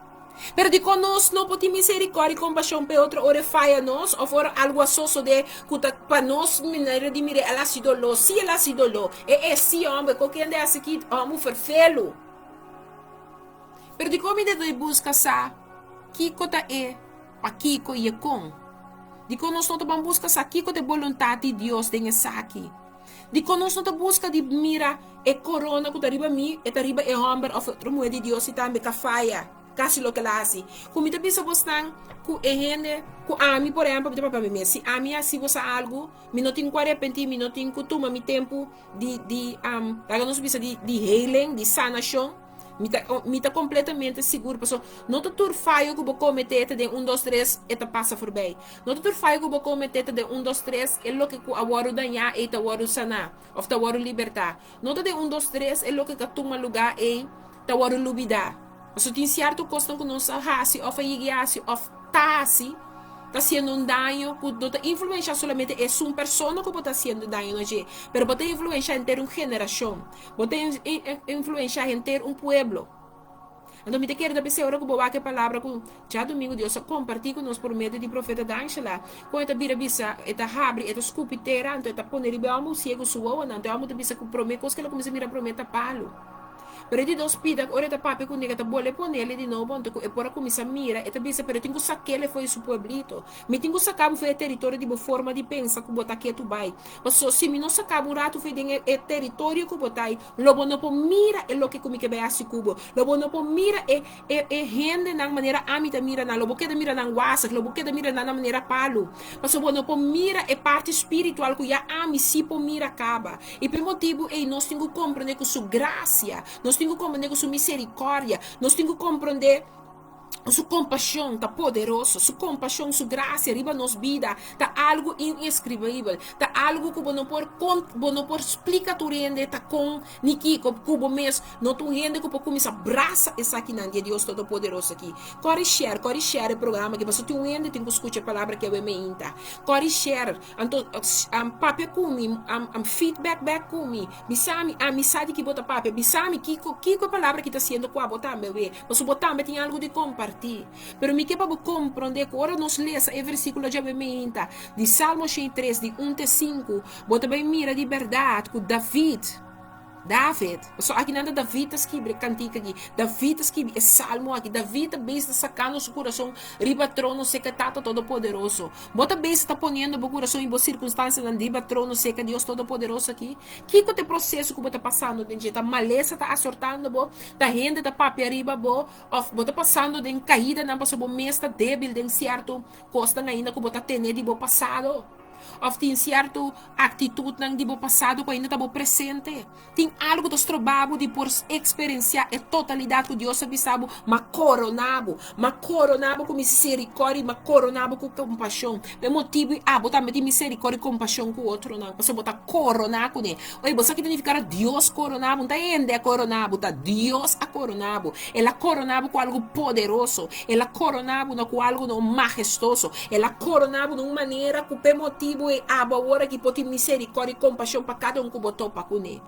Pero dikon nos no por tin miserikòrdia i kompashon pa e otro ora e faya nos òf ora algu a sosodé ku ta pa nos manera di mira el a hasi doló? Sí, el a hasi doló. E e sí, hòmber, ku kende hasi ki hòmber ferfelu. Pero dikon mi debe buska sa kiko ta e pakiko i e kon? Dikon nos no ta ban buska sa kiko ta e boluntat di Dios den esaki? Dikon nos no ta buska di mira e korona ku ta riba mi, e ta riba e hòmber òf e otro muhé di Dios i tambe ka faya kasi loke el a hasi? Ku mi ta bisa bosnan ku e hende ku ami, por ehèmpel, mi ta papia mi mes, si ami hasi boso algu, mi no tin ku arepentí, mi no tin ku tuma mi tempu di di laga nos bisa di di healing, di sanashon. Mi ta, mi ta completamente sigur, paso no ta tur fayo ku bo comete ta den un dos tres e ta pasa voorbij. No ta tur fayo ku bo comete ta den un dos tres e loke ku a wòrdu dañá ei ta wòrdu saná òf ta wòrdu libertá. No ta den un dos tres e loke ka tuma lugá ei ta wòrdu lubidá. Paso tin sierto kosnan ku nos a hasi òf a yegi hasi òf ta hasi ta hasiendo un daño ku no ta influenshá solamente esun persona ku bo ta hasiendo daño na dje, pero bo ta influenshá henter un generashon. Bo ta influenshá henter un pueblo. Anto mi ta kere ta p'esei ora ku bo wak e palabra ku djadumingu Dios a kompartí ku nos por medio di profeta D'Angela, kon e ta bira bisa, e ta habri, e ta skupi tera, anto e ta pone riba e hòmber un siegu su wowonan, anto e hòmber ta bisa ku promé kos ku el a kuminsá mira promé ta palu. Pero e di dos pida, ora e ta papia ku nega ta bolbe ponele di nobo, anto ku e por a kuminsá mira, e ta bisa, pero e tin ku sak'el for di su pueblito. Mi tin ku saka bo for di e teritorio di bo forma di pensa ku bo ta ketu bai. Paso si mi no saka bo un ratu for den e teritorio ku bo ta ei, lo bo no por mira e loke ku mi ke bai hasi ku bo. Lo bo no por mira e e e hendenan manera ami ta mira nan. Lo bo keda mira nan wasig, lo bo keda mira nan na manera palu. Paso bo no por mira e parti spiritual ku ya ami si por mira kaba. I pa e motibu ei nos tin ku komprondé ku su grasia, nos tin ku komprondé ku su miserikòrdia, nos tin ku komprondé Su kompashon ta poderoso, su kompashon, su grasia riba nos bida ta algu ineskribibel, ta algu ku bo no por kont, bo no por splika tur hende ta kon ni kiko, ku bo mes no ta un hende ku por kuminsá brasa esakinan di e Dios Todopoderoso aki. Kòri share, kòri share e programa aki, pasobra tin un hende tin ku skucha e palabra aki awe meinta. Kòri share, anto papia ku mi, feedback bek ku mi, bisa mi, ami sa di ki bo ta papia, bisa mi kiko, kiko e palabra aki ta siendo ku abo tambe awe. Pasobra bo tambe tin algu di kompartí. kompartí. Pero mi ke pa bo komprondé ku ora nos lesa e versíkulo djawe meinta di Salmo 103 di 1 te 5, bo ta bai mira di bèrdat ku David, David, pasobra akinan ta David ta skibi e kantika aki, David ta skibi e salmo aki, David ta bezig ta sakando su kurason riba trono serka Tata Todopoderoso. Bo ta bezig ta poniendo bo kurason i bo sirkunstansianan riba trono serka Dios Todopoderoso aki? Kiko ta e proseso ku bo ta pasando den dje? Ta malesa ta asortando bo? Ta hende ta papia riba bo? Òf bo ta pasando den kaidanan pasobra bo mes ta débil den sierto kosnan ainda ku bo ta tene di bo pasado? Òf tin sierto aktitutnan di bo pasado ku ainda ta bo presente? Tin algu ku ta stroba bo di por eksperensiá e totalidat ku Dios a bisa bo? M'a koroná bo. M'a koroná bo ku miserikòrdia i m'a koroná bo ku kompashon. Pa e motibu ei abo tambe tin miserikòrdia i kompashon ku otronan, pasobra bo ta koroná kuné. Oye, bo sa ki ta nifiká ora Dios koroná bo? No ta hende a koroná bo, ta Dios a koroná bo. El a koroná bo ku algu poderoso. El a koroná bo na ku algu no mahestoso. El a koroná bo na un manera ku p'e motibu ei abo awor aki por tin miserikòrdia i kompashon pa kada un ku bo topa kuné.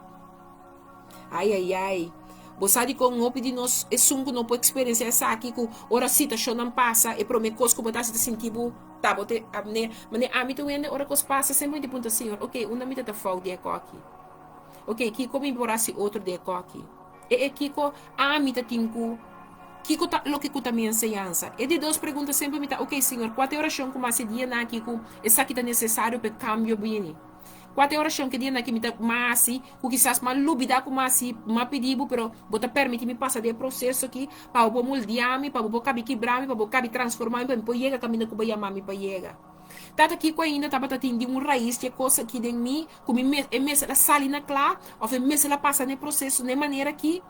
Ai, ai, ai. Bo sa dikon hopi di nos esun ku no por eksperensiá esaki ku ora situashonnan pasa e promé kos ku bo ta hasi ta sinti bo ta bo te abner. Manera ami ta wende ora kos pasa semper mi ta puntra Señor, oke, unda mi ta ta fout di e koki? Oke, kiko mi por hasi otro di e koki? E e kiko ami ta tin ku kiko ta loke ku ta mi enseñansa? E di dos pregunta semper mi ta, oke Señor, kua ta e orashon ku mi hasi dianan aki ku esaki ta nesesario pa e kambio bini? Kua ta e orashon ku e dianan aki mi ta m'a hasi ku kisas m'a lubidá ku m'a hasi, m'a pidi bo, pero bo ta permití mi pasa den e proseso aki pa bo por moldeá mi, pa bo por kabi kibrá mi, pa bo kabi transformá mi, pa mi por yega kaminda ku bo yamá mi pa yega. Tata, kiko ainda tabata tin di un rais di e kos aki den mi ku mi e mester a sali na kla òf e mester a pasa den e proseso den e manera aki?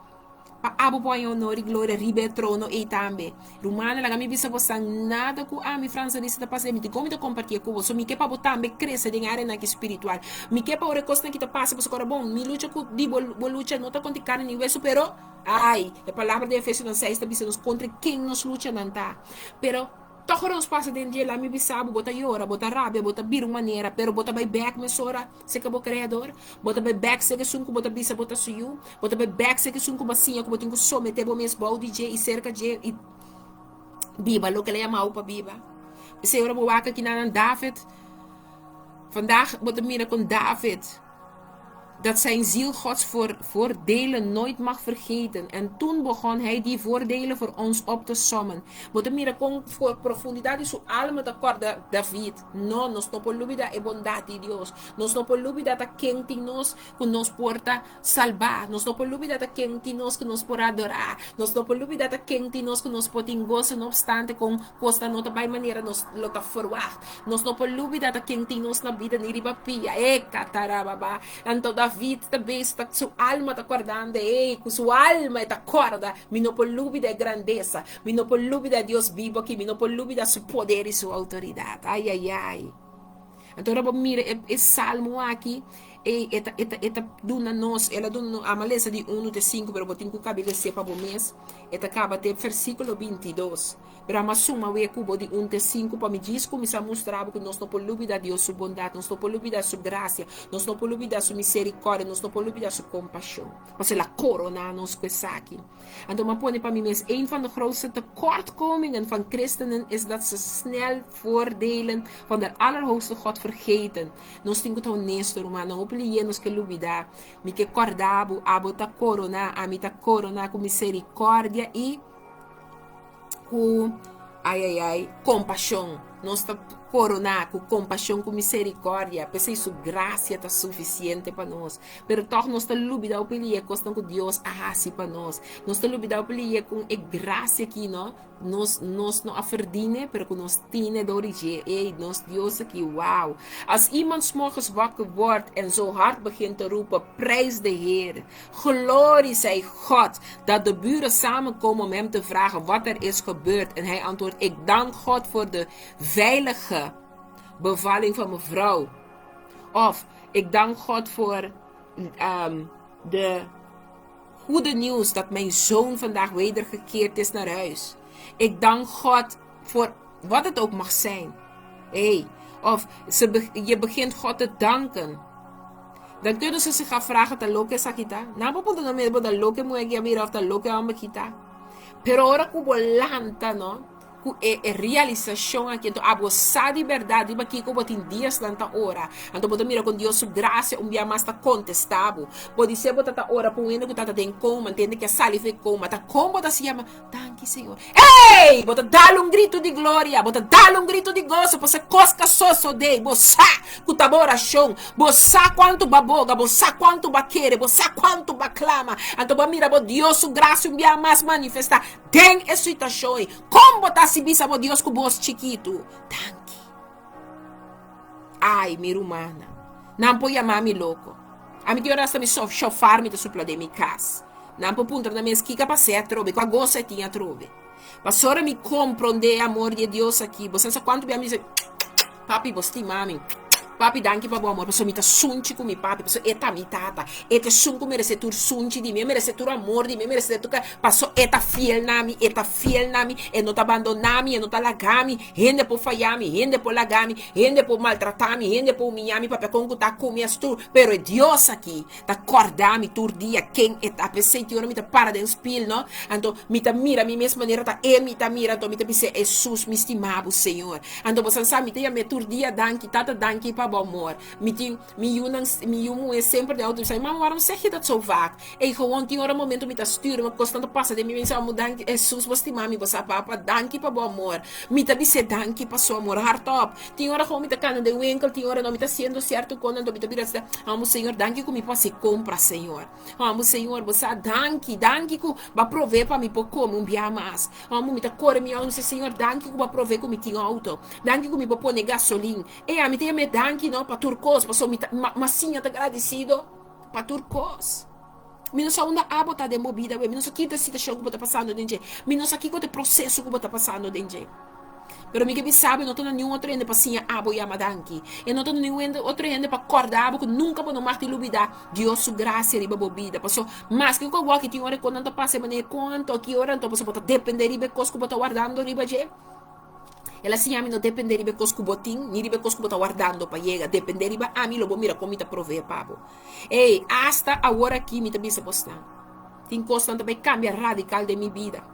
Pa abo por haña honor i gloria riba e trono ei tambe. Rumannan, laga mi bisa bosan, nada ku ami, Frans Arista, ta pasa den mi. Dikon mi ta kompartié ku bo? So mi ke pa bo tambe krese den áreanan aki spiritual. Mi ke pa ora e kosnan ki ta pasa, pasobra ora bon, mi lucha ku di bo, bo lucha no ta kontra karni ni wesu, pero, ai, e palabra den Efesionan seis ta bisa nos kontra ken nos luchanan ta. Pero. Tòg ora nos pasa den dje, laat mi bisa bo, bo ta yora, bo ta rabia, bo ta bira un manera, pero bo ta bai bèk mesora serka bo Kreador, bo ta bai bèk serka esun ku bo ta bisa bo ta su yu, bo ta bai bèk serka esun ku bo a siña ku bo tin ku someté bo mes bou di dje i serka dje i biba loke el a yama bo pa biba. P'esei ora bo wak aki nan David, vandaag bo ta mira kon David. Dat zijn ziel Gods voor voordelen nooit mag vergeten. En toen begon hij die voordelen voor ons op te sommen. Bo ta mira kon for profundidad di su alma ta korda David. No, nos no por lubida e bondad di Dios. Nos no por lubida ta ken tin nos ku nos por ta salbá. Nos no por lubida ta ken tin nos ku nos por adorá. Nos no por lubida ta ken tin nos ku nos por tin goso no obstante kon kosnan no ta bai manera nos lo ta ferwagt. Nos no por lubida ta ken tin nos na bida ni riba pia. E katarababa. Anto David ta bes ta su alma ta kordando ey ku su alma e ta korda, Mi no por lubida e grandesa, mi no por lubida e Dios bibo aki, mi no por lubida su poder i su outoridat. Ay ay ay. Anto ora bo mira e e salmo aki, ey e ta e ta e ta duna nos, el a duna nos, amo a lesa di unu te sinku, pero bo tin ku kabi les'é pa bo mes. E ta kaba te versíkulo 22. Pero a suma wee ku bo di un te sinku pa mi djis kuminsá mustra bo ku nos no por lubidá Dios su bondat, nos no por lubidá su grasia, nos no por lubidá su miserikòrdia, nos no por lubidá su kompashon. Pasobra el a koroná nos ku esaki. Anto mi a pone pa mi mes, Een van de grootste tekortkomingen van christenen is dat ze snel voordelen van de Allerhoogste God vergeten. Nos tin ku ta honesto, rumannan. Hopi lié nos ke lubidá. Mi ke kòrda bo, abo ta koroná, ami ta koroná ku miserikòrdia i. Ku, ai ai ai, kompashon. Nos ta koroná ku kompashon, ku miserikòrdia. P'esei su grasia ta sufisiente pa nos. Pero tòg nos ta lubidá hopi lia e kosnan ku Dios a hasi pa nos. Nos ta lubidá hopi lia kon e grasia aki, no, nos nos no a ferdine, pero ku nos tine dor di dje. Ey, nos Dios aki, wow! Als iemand 's morgens wakker wordt en zo hard begint te roepen, Prijs de Heer! Glorie zij God dat de buren samenkomen om hem te vragen wat er is gebeurd. En hij antwoordt, ik dank God voor de veilige bevalling van mijn vrouw. Of, ik dank God voor de goede nieuws dat mijn zoon vandaag wedergekeerd is naar huis. Ik dank God voor wat het ook mag zijn. Hey, of ze, je begint God te danken. Dan kunnen ze zich afvragen, ta loke esaki ta? Nan por puntra nan mes, bo ta loke muhé ki a bira of ta loke homber ki ta? Pero ora ku bo lanta, no, ku e e realisashon aki, anto abo sa di bèrdat riba kiko bo tin diasnan ta ora. Anto bo ta mira kon Dios su grasia un bia mas ta kontestá bo. Bo di ser bo ta ta ora pa un hende ku ta ta den koma, ntende ke a sali for e koma. Ta kon bo ta siña ma, Danki Señor. Ey! Bo ta dal un gritu di gloria, bo ta dal un gritu di goso, pasobra kos ka sosodé. Bo sa ku ta bo orashon. Bo sa kuantu bo a boga, bo sa kuantu bo a kere, bo sa kuantu bo a klama. Anto bo a mira bo Dios su grasia un bia mas manifestá den e situashon ei. Kon bo ta hasi bisa bo Dios ku bos chikitu, Danki? Ai, mi rumannan, nan por yama mi loko. Ami tin ora hasta mi shofar mi ta supla den mi kas. Nan por puntra nan mes kiko a pas'é atrobe, kua goso e tin atrobe. Pasobra mi komprondé e amor di e Dios aki. Bo sa kuantu bia mi bisa, Papi, bo stima mi. Papi, danki pa bo amor, pasobra mi ta sunchi ku mi papi, pasobra e ta mi tata. E ta esun ku meresé tur sunchi di mi, e meresé tur amor di mi, e meresé tur ka, pasobra e ta fiel na mi, e ta fiel na mi, e no ta bandoná mi, e no ta laga mi. Hende por faya mi, hende por laga mi, hende por maltratá mi, hende por humiyá mi, papia kon ku ta ku mi as tur, pero e Dios aki ta kòrda mi tur dia ken e ta. P'esei tin ora mi ta para den spil, no? Anto mi ta mira mi mes manera ta e mi ta mira, anto mi ta bis'é, Hesus, mi stima bo, Señor. Anto bo sa mi ta yam'é tur dia danki, Tata, danki pa bo amor. Mi tin mi yunan, mi yu muhé semper den outo bisa mi, Mama, waarom zeg je dat zo vaak? Ey, gewoon tin ora momento mi ta stuur, ma kosnan ta pasa den mi mente, amo danki, Hesus, bo stima mi, bo sa, Papa, danki pa bo amor. Mi ta bis'é danki pa su amor hardop. Tin ora gewoon mi ta kana den winkel, tin ora no mi ta hasiendo sierto kos, anto mi ta bira asina, amo Señor, danki ku mi por hasi kompra, Señor. Amo Señor, bo sa, danki, danki ku bo a provee pa mi por kome un bia mas. Amo mi ta kore mi auto, mi sa, Señor, danki ku bo a provee ku mi tin auto. Danki ku mi por pone gasolin. Ey, ami ta yam'é danki no pa tur kos, pasobra mi ta, ma siña ta gradisido pa tur kos. Mi no sa unda abo ta den bo bida awe, mi no sa ki ta e situashon ku bo ta pasando den dje, mi no sa kiko ta e proseso ku bo ta pasando den dje. Pero mi ke bisa bo, e no ta na niun otro hende pa siña abo yama danki. E no ta na niun otro hende pa kòrda abo ku nunka bo no mag di lubidá Dios su grasia riba bo bida. Pasobra maske ku awor tin ora e kosnan ta pasa e manera kon anto, ki ora anto, pasobra bo ta dependé riba e kos ku bo ta wardando riba dje. El a siña mi no dependé riba e kos ku bo tin, ni riba e kos ku bo ta wardando pa yega. Dependé riba ami, lo bo mira kon mi ta proveé pa bo. Ey, asta awor aki mi ta bisa bosnan, tin kosnan ta bai kambia radikal den mi bida.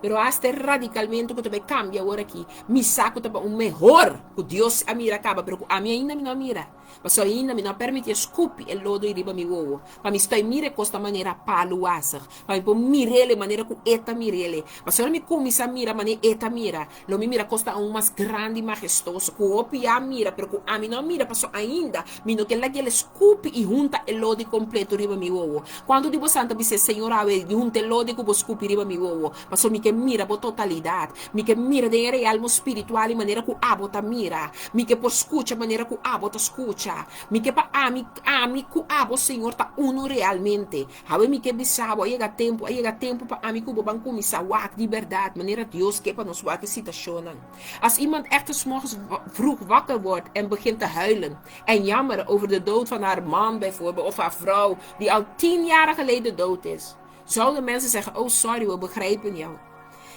Pero asta e radikalmentu ku ta bai kambia awor aki, mi sa ku ta pa un mehor ku Dios a mira kaba, pero ku ami ainda mi no a mira. Pasobra ainda mi no a permití e skupi e lodo ei riba mi wowo, pa mi stoi mira e kos ta manera palu wazig, pa mi por mir'el e manera ku e ta mir'el e. Pasobra mi kuminsá mira manera e ta mira, lo mi mira kos ta aun mas grandi i mahestoso, ku hopi ya a mira, pero ku ami no a mira, pasobra ainda mi no ke laga el skupi i hunta e lodi kompleto riba mi wowo. Kuantu di bosan ta bis'é, Señor, awe hunta e lodi ku bo skupi riba mi wowo, pasobra mi ke mira bo totalidat. Mi ke mira den e realmo spiritual e manera ku abo ta mira. Mi ke por skucha manera ku abo ta skucha. Mi ke pa ami, ami ku abo, Señor, ta unu realmente. Awe mi ke bisa bo, a yega tempu, a yega tempu pa ami ku bo ban kuminsá wak di bèrdat, manera Dios ke pa nos wak e situashonnan. As iemand echter 's morgens vroeg wakker wordt en begint te huilen en jammeren over de dood van haar man bijvoorbeeld of haar vrouw die al tien jaren geleden dood is, zouden mensen zeggen, oh sorry, we begrijpen jou.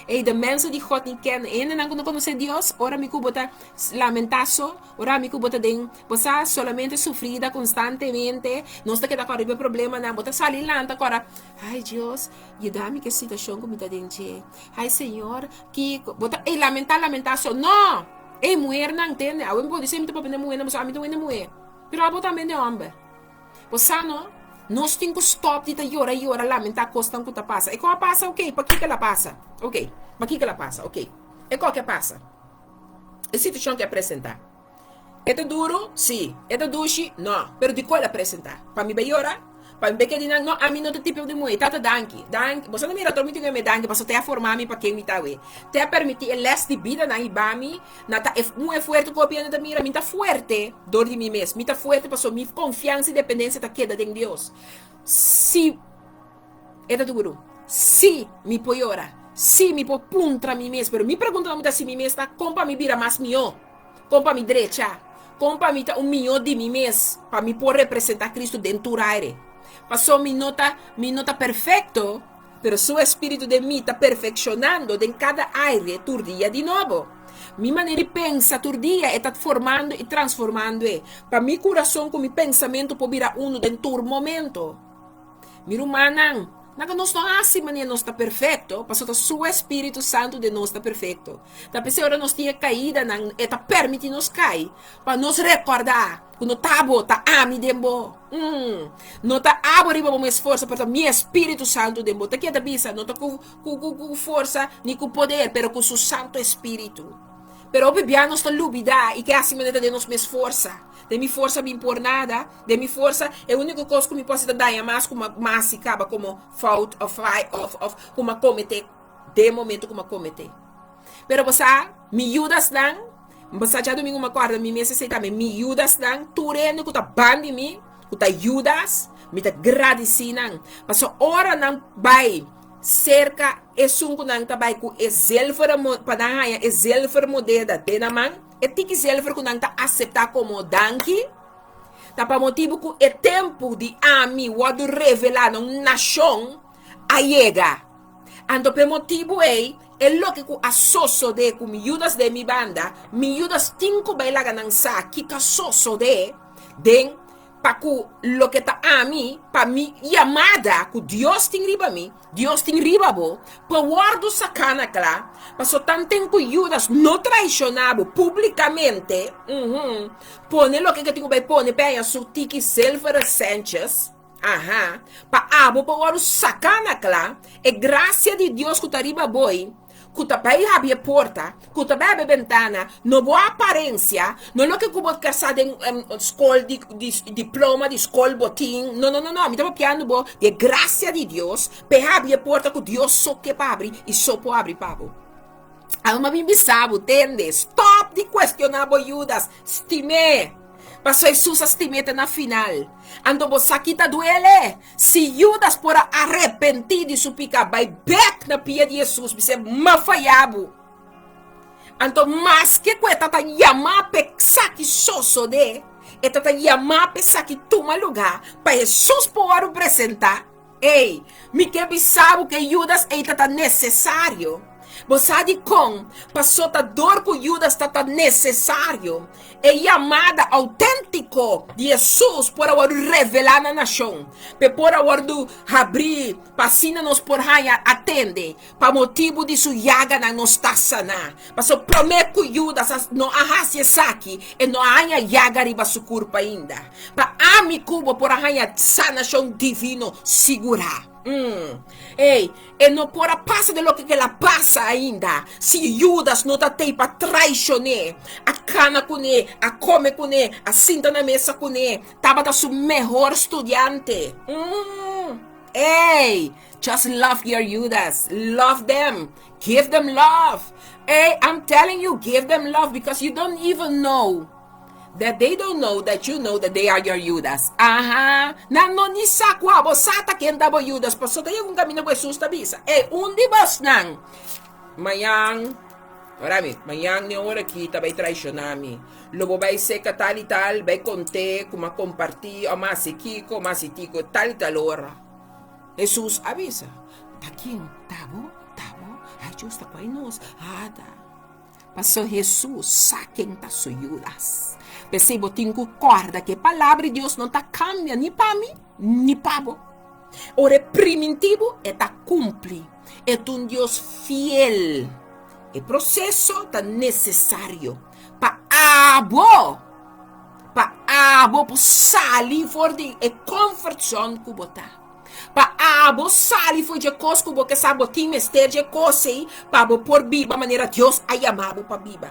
Ey, de mensen die God niet kennen, e hendenan ku no konosé Dios, ora mi ku bo ta lamentá so, ora mi ku bo ta den, bo sa, solamente sufrida konstantemente, nos ta keda kòrda riba e problemanan, bo ta sali lanta kòrda, Ay Dios, yuda mi ku e situashon ku mi ta den dje. Ay Señor, kiko, bo ta, ey, lamentá, lamentá so, no! Ey, muhernan, tende, awe mi por bisa mi ta papia na muhernan, pasobra ami ta un hende muher, pero abo tambe hende hòmber. Bo sa no, nos tin ku stòp di ta yora yora lamentá kosnan ku ta pasa. E kos a pasa, ok, pakiko el a pasa? Ok, pakiko el a pasa? Ok, e kos ke a pasa? E situashon ke a presentá. E ta duru? Sí. E ta dushi? No. Pero dikon el a presentá? Pa mi bai yora? Pa mi bai keda di nan? No, ami no ta tipo di muhé. Tata, danki. Danki. Boso no mira tur mi tin ku yam'é danki pasobra te a forma mi pa ken mi ta awe. Te a permití e lès di bidanan hiba mi Na ta e muhe fuerte ku hopi hende ta mira, mi ta fuerte dor di mi mes. Mi ta fuerte pasobra mi konfiansa i dependensia ta keda den Dios. Si e ta duru, si mi por yora, si mi por puntra mi mes, pero mi pregunta nan mi ta hasi mi mes ta, kon pa mi bira mas mihó? Kon pa mi drecha? Kon pa mi ta un mihó di mi mes pa mi por representá Kristu den tur aire? Pasobra mi no ta, mi no ta perfekto, Pero su espíritu den mi ta perfekshonando den kada aire tur dia di nobo. Mi manera di pensa tur dia e ta formando i transformando e, pa mi kurason ku mi pensamentu por bira unu den tur momento. Mi rumannan, Laga nos no hasi manera nos ta perfekto, pasobra ta su Espíritu Santu den nos ta perfekto. Ta p'esei ora nos tin e kaidanan, e ta permití nos kai pa nos rekordá ku no ta abo, ta ami den bo. Mm. No ta abo riba bo mes forsa, pero ta mi Espíritu Santu den bo. Ta ke ta bisa? No ta ku ku ku ku forsa ni ku poder, pero ku su Santu Espíritu. Pero hopi bia nos ta lubidá i ke hasi manera ta den nos mes forsa. Den mi forsa mi por nada, den mi forsa e úniko kos ku mi por hasi ta daña mas ku mi a hasi kaba komo fout òf òf òf ku mi a kometé den momento ku mi a kometé. Pero bo sa, mi yudasnan, bo sa djadumingu mi a kòrda mi mes esei tambe, mi yudasnan, tur hende ku ta ban di mi, ku ta yudas, mi ta gradisí nan. Pasobra ora nan bai serka esun ku nan ta bai ku e zilveren pa nan haña e zilver modeda den nan man, E tiki zilver ku nan ta aseptá komo danki ta pa motibu ku e tempu di ami wòrdu revelá na un nashon a yega. Anto pa e motibu ei, e loke ku a sosodé ku mi Judas den mi banda, mi Judas tin ku bai laga nan sa kiko a sosodé den pa ku loke ta ami, pa mi yamada ku Dios tin riba mi, Dios tin riba bo, por wòrdu saká na kla, paso tanten ku Judas no traishoná bo públikamente, uhum, pone loke ke tin ku bai pone p'e haña su tiki silveren sèntjes, aha, pa abo por wòrdu saká na kla, e grasia di Dios ku ta riba bo ei, ku ta bai habri e porta, ku ta bai habri e bentana, no bo aparensia, no loke ku bo ta sa den skol di diploma di skol bo tin, no no no no, mi ta papiando bo di e grasia di Dios p'e habri e porta ku Dios so ke pa habri i so por habri pa bo. Abo mi a bin bisa bo, tende, stòp di kuestioná bo Judas, stim'é, pasobra Hesus a stim'é te na final. Anto bo sa ki ta duele? Si Judas por a arepentí di su piká, bai bèk na pia di Hesus, bis'é, M'a fayá bo. Anto maske ku e ta ta yamá p'e esaki sosodé, e ta ta yamá p'e esaki tuma lugá, pa Hesus por wòrdu presentá. Ey, mi ke bisa bo ku e Judas ei ta ta nesesario. Bo sa dikon? Pasó ta dor ku Judas ta ta nesesario, e yamada outéntiko di Hesus por a wòrdu revelá na nashon, p'e por a wòrdu habrí pa asina nos por haña atende, pa motibu di su yaganan nos ta saná. Pasobra promé ku Judas a no a hasi esaki, e no a haña yaga riba su kurpa ainda. Pa ami ku bo por a haña sanashon divino sigurá. Mm. Ey, e no por a pasa den loke kel a pasa ainda si Judas no ta tei pa traishon'é. A kana kuné, a kome kuné, a sinta na mesa kuné, tabata su mehor studiante. Mm. Ey, just love your Judas, love them, give them love. Ey, I'm telling you, give them love because you don't even know. That they don't know that you know that they are your Judas. Aha! Nan no ni sa kua bo sa ta ken ta bo Judas, paso ta yega un kaminda ku Hesus ta bisa, Ey, un di bosnan mañan, ora mi, mañan den ora aki ta bai traishoná mi. Lo bo bai seka tal i tal, bai kont'é ku m'a kompartí, o m'a hasi kiko, m'a hasi tiko, tal i tal ora. Hesus a bisa, Ta ken? Ta bo? Ta bo? Ay, Dios, ta kua nos? Ah, ta. Paso Hesus sa ken ta su Judas. P'esei bo tin ku kòrda ku e Palabra di Dios no ta kambia ni pa mi ni pa bo. Ora e primintí bo, e ta kumpli. E ta un Dios fiel. E proseso ta nesesario pa abo, pa abo por sali for di e comfort zone ku bo ta. Pa abo sali for dje kos ku bo ke sa bo tin mester dje kos ei pa bo por biba manera Dios a yama bo pa biba.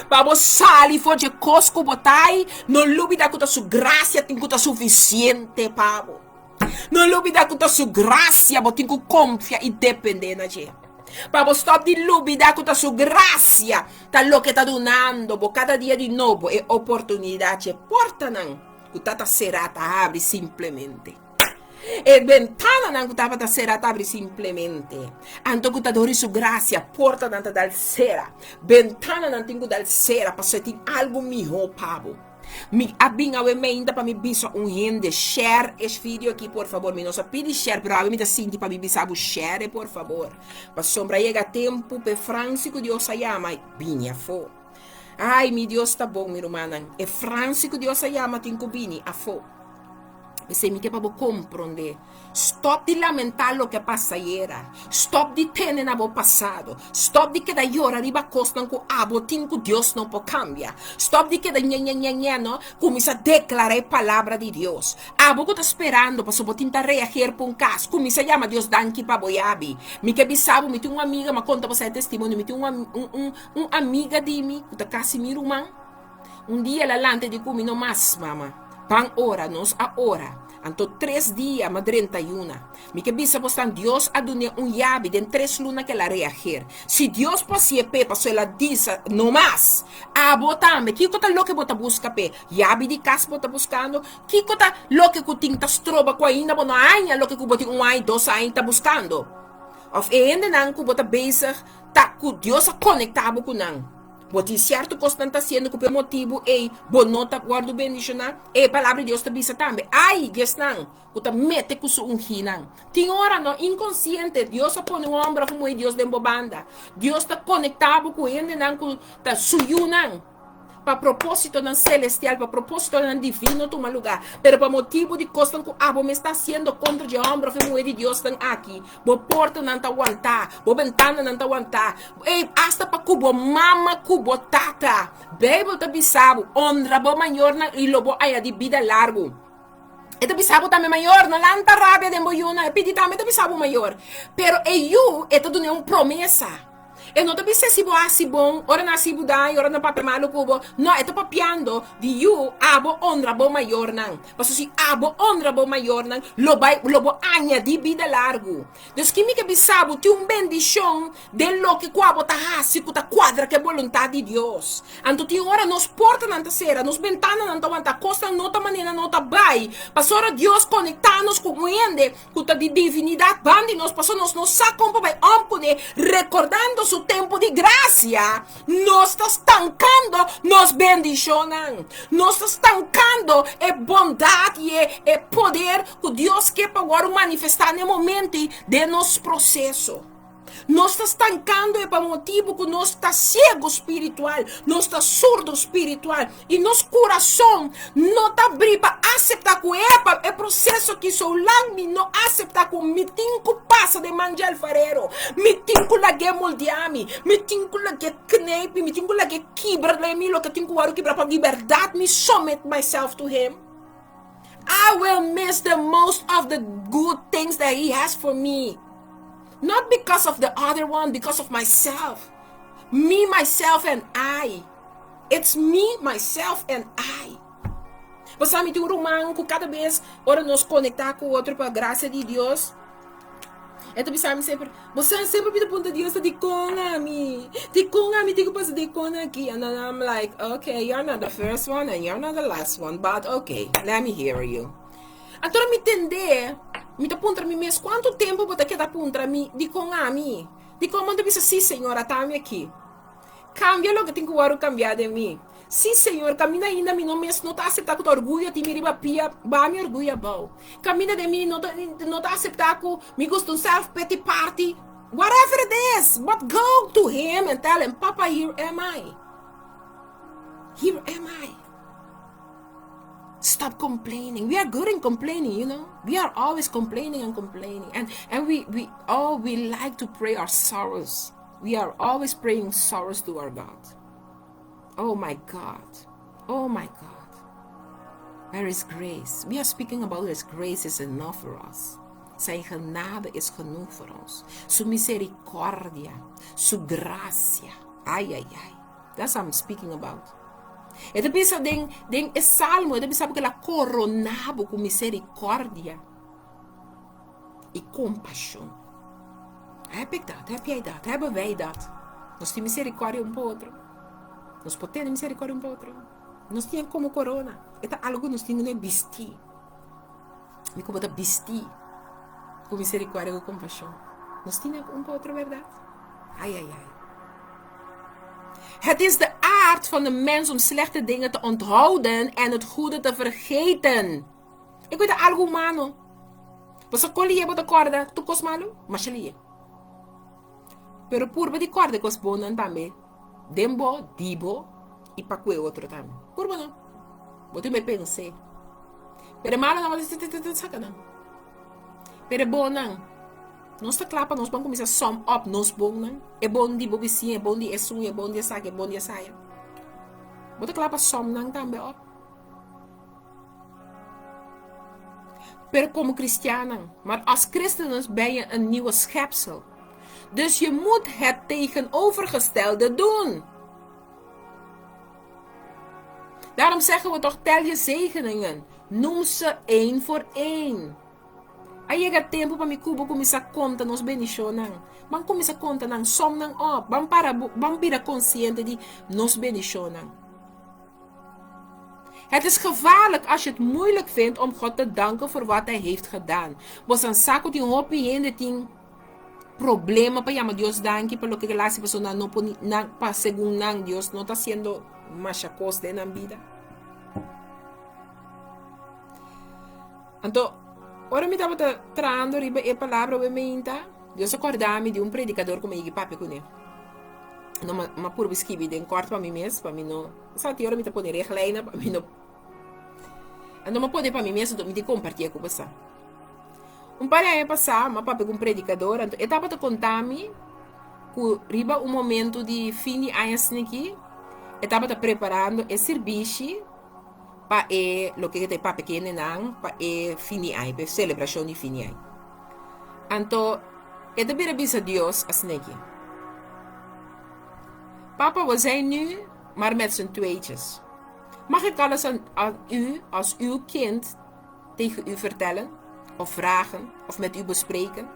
Pa bo sali for dje kos ku bo ta ei, no lubida ku ta su grasia tin ku ta sufisiente pa bo. No lubida ku ta su grasia bo tin ku konfia i depende na dje. Pa bo stòp di lubida ku ta su grasia ta loke ta dunando bo kada dia di nobo e oportunidat dje portanan ku ta ta será ta habri simplemente. E bentananan ku tabata será ta abri simplemente. Anto ku ta dor di su grasia, portanan ta dal sera. Bentananan tin ku dal sera pasobra tin algu mihó pa bo. Mi a bin awe meinta pa mi bisa un hende, share es video aki por fabor. Mi no sa pidi share, pero awe mi ta sinti pa mi bisa bo share e por fabor. Pasobra a yega tempu p'e Fransi ku Dios a yama bini afó. Ai, mi Dios ta bon, mi rumannan. E Fransi ku Dios a yama tin ku bini afó. P'esei mi ke pa bo komprondé. Stòp di lamentá loke a pasa ayera. Stòp di tene na bo pasado. Stòp di keda yora riba kosnan ku abo tin ku Dios no por kambia. Stòp di keda ñeñeñeñe no. Kuminsá deklará e palabra di Dios. Abo ku ta sperando pasobra bo tin ta reager pa un kas, kuminsá yama Dios danki pa bo yabi. Mi ke bisa bo, mi tin un amiga, mi a konta bo sa e testimonio, mi tin un un un amiga di mi ku ta kasi mi ruman. Un dia el a lanta i di ku mi, No mas, mama. Ban ora, nos a ora. Anto tres dia m'a drenta yuna. Mi ke bisa bosnan, Dios a dun'é un yabi den tres luna ku el a reager. Si Dios por hasié p'e, pasobra el a disa, No mas. Abo tambe, kiko ta loke bo ta buska p'e? Yabi di kas bo ta buskando? Kiko ta loke ku tin ta stroba ku ainda bo no a haña loke ku bo tin un aña, dos aña ta buskando? Òf e hendenan ku bo ta bezig ta ku Dios a konektá bo ku nan? Bo tin sierto kosnan ta hasiendo ku pa e motibu ei bo no ta wòrdu bendishoná? E Palabra di Dios ta bisa tambe, Ai di esnan ku ta mete ku su ungínan! Tin ora no inkonsiente Dios a pone un hòmber òf un muhé di Dios den bo banda. Dios ta konektá bo ku hendenan ku ta su yunan. Pa propósitonan selestial, pa propósitonan divino tuma lugá. Pero pa motibu di kosnan ku abo mes ta hasiendo kontra dje hòmber òf e muhé di Diosnan aki, bo portanan ta wantá, bo bentananan ta wantá, ei, asta pa ku bo mama ku bo tata. Beibel ta bisa bo, Honra bo mayornan i lo bo haña di bida largu. E ta bisa bo tambe mayor, no lanta rabia den bo yunan. E pidi tambe ta bisa bo mayor. Pero e yu, e ta dun'é un promesa. E no ta bisa si bo hasi bon, ora nan hasi bo daño, ora nan papia malu ku bo. No, e ta papiando di yu, abo honra bo mayornan. Pasobra si abo honra bo mayornan, lo bai, lo bo añadí bida largu. Dus ki mi ke bisa bo, tin un bendishon den loke ku abo ta hasi ku ta kuadra ku e boluntat di Dios. Anto tin ora nos portanan ta sera, nos bentananan ta wanta, kosnan no ta manera no ta bai. Pasobra Dios konektá nos ku un hende Ku ta di divinidat ban di nos, pasobra nos no sa kon pa bai om kuné, rekordando su tempu di grasia, nos ta stankando nos bendishonnan. Nos ta stankando e bondat i e poder ku Dios ke pa wòrdu manifestá na e momento ei den nos proseso. Nos ta stankando e pa motibu ku nos ta siego spiritual, nos ta surdo spiritual i nos kurason no ta bri pa aseptá ku epa e proseso ki soulang mi no aseptá ku mi tin ku pasa den man dje alfarero, mi tin ku lag'é moldeá mi, mi tin ku lag'é knijp mi, mi tin ku lag'é kibra den mi loke tin ku wòrdu kibra pa di bèrdat mi submit myself to him. I will miss the most of the good things that he has for me. Not because of the other one, because of myself. Me, myself and I. It's me, myself and I. Pasobra mi tin un ruman ku kada bes ora nos konektá ku otro pa grasia di Dios, e ta bisa mi semper, Bo sa semper mi ta puntra Dios ta dikon ami? Dikon ami tin ku pasa dikon aki? And then I'm like, okay, you're not the first one and you're not the last one, but okay, let me hear you. Anto mi tendé, mi ta puntra mi mes, kuantu tempu bo ta keda puntra mi dikon ami? Dikon bo no ta bisa, Sí, Señor, ata mi aki. Kambia loke tin ku wòrdu kambiá den mi. Sí, Señor, kaminda ainda mi no mes no ta aseptá ku ta orguyo tin mi riba pia, baha mi orguyo abou. Kaminda den mi no ta no ta aseptá ku mi gusta un self pity party, whatever it is, but go to him and tell him, Papa, here am I. Here am I. Stop complaining. We are good in complaining, you know. We are always complaining and complaining. And and we we oh we like to pray our sorrows. We are always praying sorrows to our God. Oh my God. Oh my God. There is grace. We are speaking about His grace is enough for us. Zijn genade is genoeg voor ons. Su misericordia, su gracia. Ai, ai, ai. That's what I'm speaking about. E ta bisa den, den e salmo, e ta bisa ku el a koroná bo ku misericordia i kompashon. Heb ik dat? Heb jij dat? Hebben wij dat? Nos tin misericordia un pa otro. Nos por tene misericordia un pa otro. Nos tin komo korona. E ta algu ku nos tin ku bisti. Mi ku bo ta bisti ku misericordia ku kompashon. Nos tin un pa otro, bèrdat? Ai, ai, ai. Het is de aard van de mens om slechte dingen te onthouden en het goede te vergeten. E ku ta algu humano. Pasobra kon lihe bo ta kòrda tur kos malu? Masha lihe. Pero purba di kòrda e kos bonnan tambe den bo, di bo i pa ku e otro tambe. Purba no. Bo tin bai pens'é. Pero e malonan tabata saka nan. Pero e bonnan, nos ta kla pa nos ban kuminsá sum up nos bonnan, e bon di bo bisiña, e bon di esun, e bon di esaki, e bon di esaya. Bo ta kla pa sum nan tambe op? Pero komo kristiannan, maar als christenen ben je een nieuwe schepsel. Dus je moet het tegenovergestelde doen. Daarom zeggen we toch, tel je zegeningen. Noem ze één voor één. A yega tempu pa mi ku bo kuminsá konta nos bendishonnan. Ban kuminsá konta nan, som nan op. Ban para, ban bira konsiente di nos bendishonnan. Het is gevaarlijk als je het moeilijk vindt om God te danken voor wat Hij heeft gedaan. Bosan sa ku tin hopi hende tin problema pa yama Dios danki pa loke el hasi pasobra nan no por nan pa segun nan Dios no ta hasiendo masha kos den nan bida. Anto ora mi tabata trahando riba e palabra awe meinta, Dios a kòrda mi di un predikador ku mi a yega papia kuné. No m'a purba skibi den kòrt pa mi mes pa mi no sa tin ora mi ta pone reglijnen pa mi no anto m'a pone pa mi mes anto mi tin kompartié ku boso. Un par di aña pasá m'a papia ku un predikador anto e tabata konta mi ku riba un momento di fin di aña asina aki e tabata preparando e sirbishi pa e loke ta e papia kendenan pa e fin di aña pa e selebrashon di fin di aña. Anto e ta bira bisa Dios asina aki, Papa we zijn nu maar met z'n tweetjes. Mag ik alles aan u als uw kind tegen u vertellen of vragen of met u bespreken?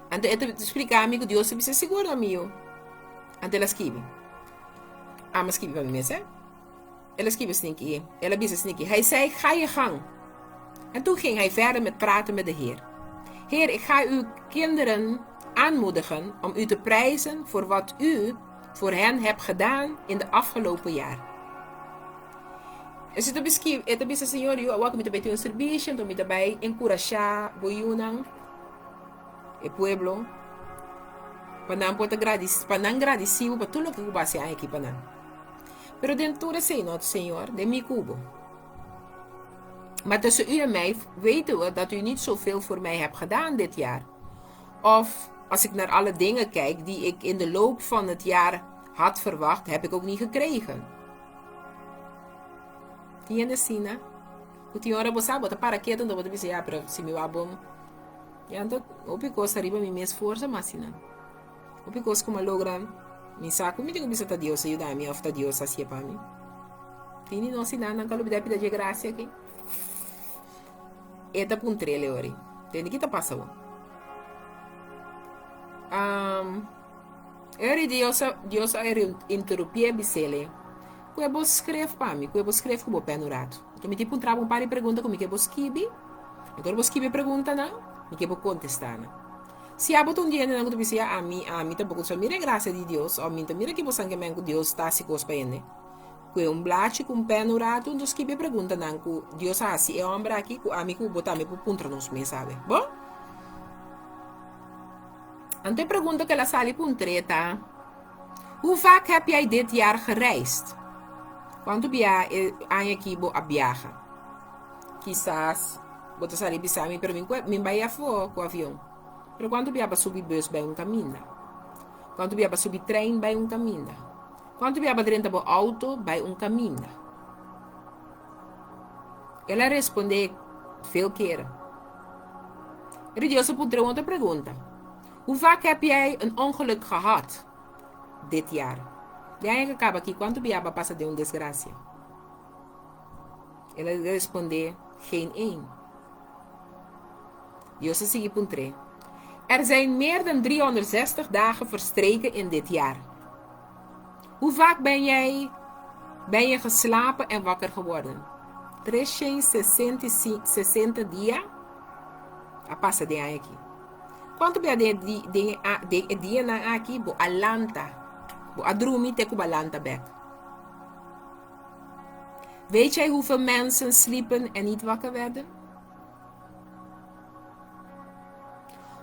Anto e ta splika mi ku Dios ta bisa sigur na mi yu. Anto el a skibi. Ami a skibi pa mi mes, eh. El a skibi asina el a bisa asina Hij zei, ga je gang. En toen ging hij verder met praten met de Heer. Heer, ik ga uw kinderen aanmoedigen om u te prijzen voor wat u voor hen hebt gedaan in de afgelopen jaar. E ta biski, e ta bisa Señor, yu awor ku mi ta bai tin un servisio, anto mi ta bai enkurashá bo yunan, e pueblo, pa nan por ta gradis, pa nan gradisí bo pa tur loke ku bo a hasi aña aki pa nan. Pero den tur esei no, Señor, den mi ku bo. Maar tussen u en mij weten we dat u niet zoveel voor mij hebt gedaan dit jaar. Of als ik naar alle dingen kijk die ik in de loop van het jaar had verwacht, heb ik ook niet gekregen. Tin hende asina ku tin ora bo sa bo ta para ketu anto bo ta bisa ya pero si mi wak bon ya anto hopi kos ta riba mi mes forsa mas asina. Hopi kos ku mi a logra mi sa ku mi tin ku bisa ta Dios a yuda mi òf ta Dios a hasié pa mi. Tin di nos asina nan ka lubida pida dje grasia aki. E ta puntr'é Leori, Tende ki ta pasa bo? Um, Eri Dios a, Dios a interumpié bis'é, Ku e bo skref pa mi, ku e bo skref ku bo pèn un ratu. Anto mi tin puntra bo un par di pregunta ku mi ke bo skibi. Anto ora bo skibi e preguntanan, mi ke bo kontestá nan. Si abo ta un di hendenan ku ta bisa, Ya, ami, ami tampoko ta mira e grasia di Dios, òf mi ta mira ki bosan ke men ku Dios ta hasi kos pa hende. Ku e un blachi ku un pèn un ratu, anto skibi e preguntanan ku Dios a hasi e hòmber aki, ku ami ku bo tambe por puntra nos mes awe. Bo? Anto e pregunta ku el a sali puntr'é ta, Hoe vaak heb jij dit jaar gereisd? Kuantu bia e aña aki bo a biaha? Kisas bo ta sali bisa mi, pero mi mi bai afó ku avion. Pero kuantu bia bo a subi bus bai un kaminda? Kuantu bia bo a subi trein bai un kaminda? Kuantu bia bo a drenta bo outo bai un kaminda? El a respondé, Veel keren. Ri Dios a puntra un otro pregunta. Hoe vaak heb jij een ongeluk gehad dit jaar? Den aña ku a kaba aki, kuantu bia bo a pasa den un desgrasia? El a respondé, Geen één. Dios a sigui puntr'é, Er zijn meer dan 360 dagen verstreken in dit jaar. Hoe vaak ben jij ben je geslapen en wakker geworden? 360 dia a pasa den aña aki. Kuantu bia den e den e den e dianan aki bo a lanta, bo a drumi te ku bo a lanta bek? Weet jij hoeveel mensen sliepen en niet wakker werden?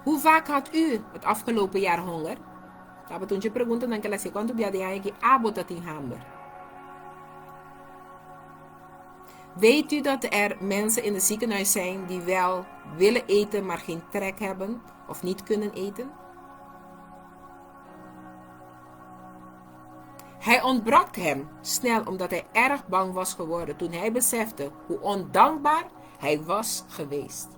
Hoe vaak had u het afgelopen jaar honger? Tabata un dje preguntanan ku el a hasi, kuantu bia den aña ki abo ta tin hamber? Weet u dat er mensen in het ziekenhuis zijn die wel willen eten, maar geen trek hebben of niet kunnen eten? Hij ontbrak hem snel omdat hij erg bang was geworden toen hij besefte hoe ondankbaar hij was geweest.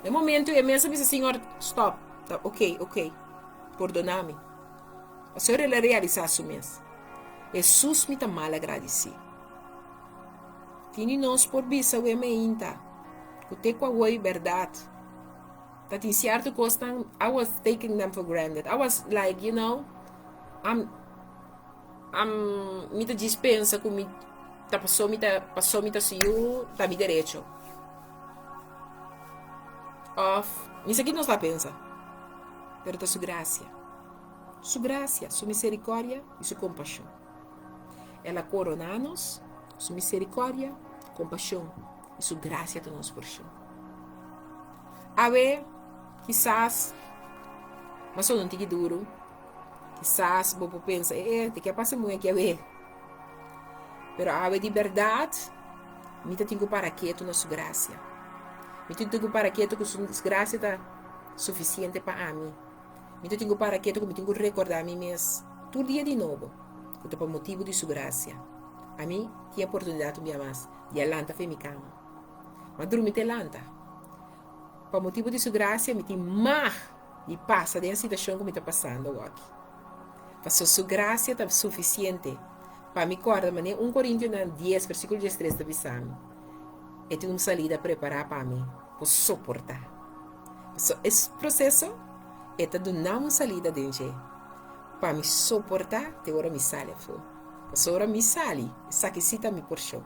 E momento e mes a bisa, Señor, stop. Ta oké, oké. Pordona mi. Pasobra el a realisá su mes, Hesus mi ta malagradisí. Tin di nos por bisa wee meinta ku te ku awoi bèrdat ta tin sierto kosnan I was taking them for granted. I was like, you know, I'm I'm mi ta djis pensa ku mi ta paso mi ta paso mi ta su yu ta mi derecho. Òf mi sa ki nos ta pensa, pero ta su grasia. Su grasia, su miserikòrdia i su kompashon. El a koroná nos, su miserikòrdia, kompashon i su grasia ta nos porshon. Awe, kisas bo a sona un tiki duru, kisas bo por pensa, e e, te ke a pasa muhé aki awe? Pero awe di bèrdat, mi ta tin ku para ketu na su grasia. Mi ta tin ku para ketu ku su grasia ta sufisiente pa ami. Mi ta tin ku para ketu ku mi tin ku rekordá mi mes tur dia di nobo ku ta pa motibu di su grasia. Ami tin e oportunidat un bia mas di a lanta for mi kama. Ma drumi te lanta. Pa motibu di su grasia mi tin mag di pasa den e situashon ku mi ta pasando awoki. Pasobra su grasia ta sufisiente pa mi kòrda manera un Korintionan dies versíkulo diestres ta bisa mi, E tin un salida prepará pa mi por soportá. Pasobra es proseso e ta duna un salida den dje pa mi soportá te ora mi sali afó. Pasobra ora mi sali, esaki sí ta mi porshon.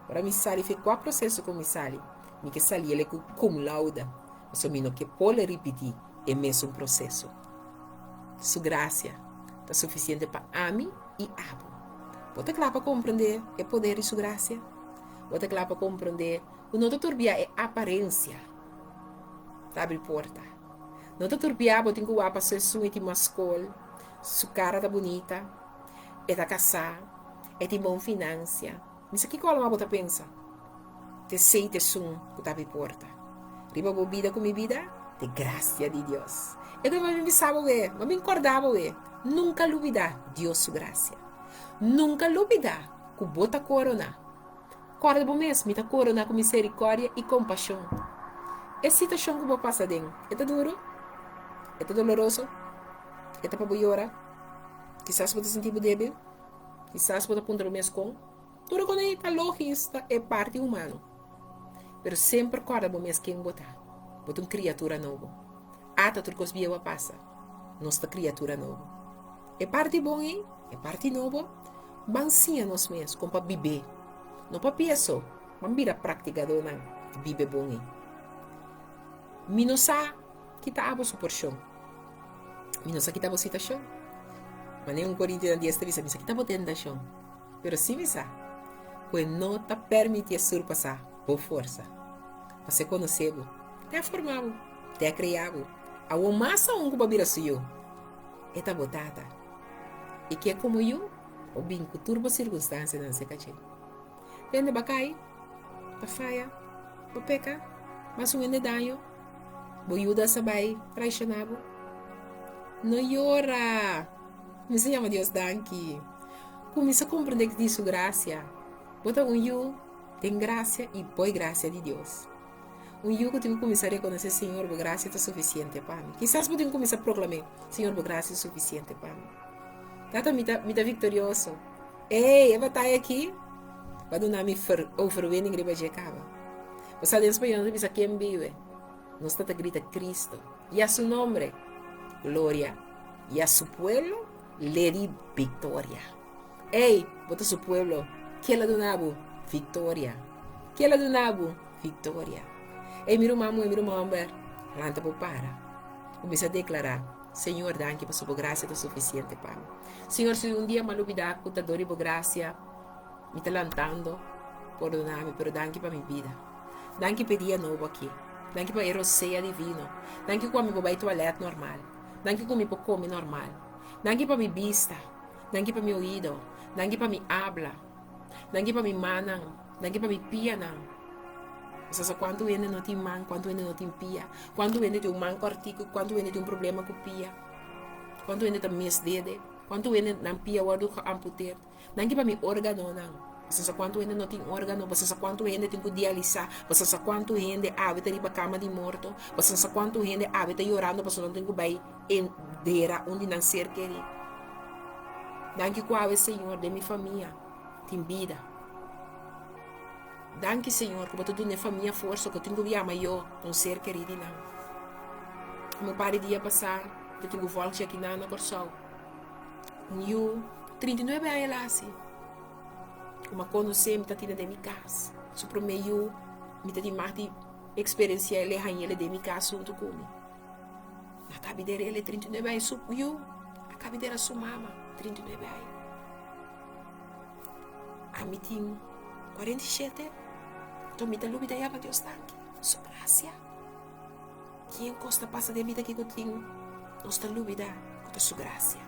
Ora mi sali fe kua proseso ku mi sali, mi ke sali el ku cum laude, pasobra mi no ke por ripití e mesun proseso. Su grasia ta sufisiente pa ami i abo. Bo ta kla pa komprendé e poder di su grasia? Bo ta kla pa komprendé ku no ta turbiá e aparensia? Ta abri porta. No ta turbiá bo tin ku wak pasobra esun e tin mas skol, su kara ta bunita, e ta kasá, e tin bon finansia. Mi sa kiko alma bo ta pensa. T'esei ta esun ku ta abri porta. Riba bo bida ku mi bida, t'e grasia di Dios. E ku mi bisa bo e, mi a bin kòrda bo e, nunka lubidá Dios su grasia. Nunka lubidá ku bo ta koroná. Kòrda bo mes, mi ta koroná ku miserikòrdia i kompashon. E situashon ku bo pasa aden, e ta duru? E ta doloroso? E ta pa bo yora? Kisas bo ta sinti bo débil? Kisas bo ta puntra bo mes kon? Tur e kos ei ta lógis, ta e parti humano. Pero semper kòrda bo mes ken bo ta. Bo ta un kriatura nobo. Ata tur kos bieu a pasa. Nos ta kriatura nobo. E parti bon ei, e parti nobo, ban siña nos mes kon pa bib'é. No papia so, ban bira praktikadónan di bib'é bon ei. Mi no sa ki ta abo su porshon. Mi no sa ki ta bo situashon. Manera un Korintionan dies ta bisa, mi sa ki ta bo tentashon. Pero si mi sa ku e no ta permitié surpasá bo forsa. Pasobra e konosé bo, te a formá bo, te a kreá bo. Awor mas aun ku bo a bira su yu, e ta bo tata. I ke komo yu, bo bin ku tur bo sirkunstansianan serka dje. Hende ba kai, ba faya, ba peka, mas un hende daño, bo Judas a bai traishoná bo. No yora! Kuminsá yama Dios danki. Kuminsá komprendé di su grasia. Bo ta un yu den grasia i boi grasia di Dios. Un yu ku tin ku kuminsá rekonosé, Señor, bo grasia ta sufisiente pa mi. Kisas bo tin ku kuminsá proklam'é, Señor, bo grasia ta sufisiente pa mi. Tata, mi ta, mi ta viktorioso. Ey, e bataya aki bo a duna mi overwinning riba dje kaba. Bo sa den spañol nos ta bisa, Ken bibe? Nos ta ta grita, Cristo. I a su nombre, gloria. I a su pueblo, le di viktoria. Ey, bo ta su pueblo. Kel a duna bo viktoria. Kel a duna bo viktoria. Ey, mi ruman muhé, mi ruman homber, lanta bo para. Kuminsá deklará, Señor, danki pasobra bo grasia ta sufisiente pa mi. Señor, si un dia mi a lubidá ku ta dor di bo grasia mi ta lantando, pordona mi, pero danki pa mi bida. Danki pa e dia nobo aki. Danki pa e rosea divino. Danki ku ami por bai tualèt normal. Danki ku mi por kome normal. Danki pa mi bista. Danki pa mi oido. Danki pa mi abla. Danki pa mi mannan. Danki pa mi pianan. Bo sa sa kuantu hende no tin man, kuantu hende no tin pia, kuantu hende tin un man kòrtiku, kuantu hende tin un problema ku pia, kuantu hende ta mis dede, kuantu hende nan pia wòrdu geamputeerd. Danki pa mi órganonan. Bo sa sa kuantu hende no tin órgano, bo sa sa kuantu hende tin ku dialisá, bo sa sa kuantu hende awe ta riba kama di morto, bo sa sa kuantu hende awe ta yorando pasobra nan tin ku bai en dera un di nan ser kerí. Danki ku awe, Señor, den mi famia tin bida. Danki, Señor, ku bo ta duna e famia forsa ku tin ku yama yo un ser kerí di nan. Komo un par di dia pasá, mi tin ku vòlg aki nan na Kòrsou. Un yu, 39 aña el a hasi. Ku mi a konosé, mi ta tene den mi kas. Su promé yu, mi ta tin mag di eksperensiá el e hañ'el den mi kas huntu ku mi. Mi a kabi dera el e 39 aña, su yu a kabi dera su mama, 39 aña. Ami tin 47, anto mi ta lubida yama Dios danki, su grasia. Kien kos ta pasa den bida ki ku tin nos ta lubida ku ta su grasia.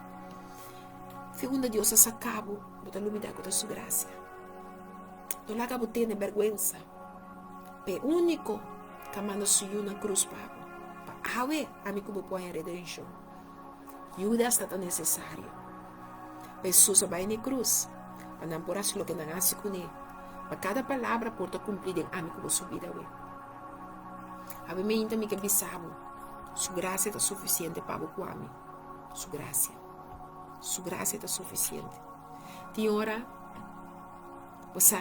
Fi unda Dios a saka bo, bo ta lubida ku ta su grasia. No laga bo tene bèrgwensa. P'e úniko ku a manda su Yu na krus pa bo, pa awe ami ku bo por haña redenshon. Judas ta ta nesesario. Pa Hesus a bai na e krus, pa nan por hasi loke nan hasi kuné, pa kada palabra por ta kumplí den ami ku bo su bida awe. Awe meinta mi ke bisa bo, Su grasia ta sufisiente pa bo ku ami. Su grasia. Su grasia ta sufisiente. Tin ora, bo sa,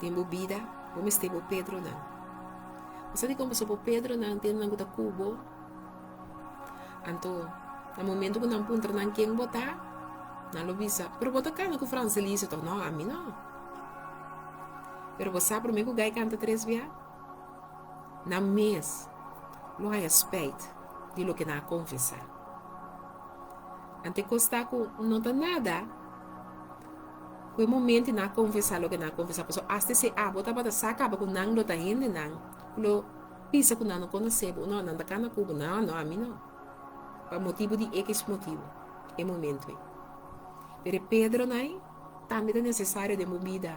den bo bida, bo mester bo Pedronan. Bo sa dikon pasobra bo Pedronan tin nan ku ta ku bo. Anto, na momento ku nan puntra nan ken bo ta, nan lo bisa, pero bo ta kana ku Franselise tok? No, ami no. Pero bo sa promé ku gai kanta tres bia? Nan mes lo haya spijt di loke nan a konfesá. Anto e kos ta ku no ta nada ku e momento nan a konfesá loke nan a konfesá, pasobra asta si abo tabata sa kaba ku nan lo ta hendenan ku lo bisa ku nan no konosé bo, no, nan ta kana ku bo, no, no, ami no. Pa motibu di ekis motibu, e momento ei. Pero e Pedronan ei tambe ta nesesario den bo bida.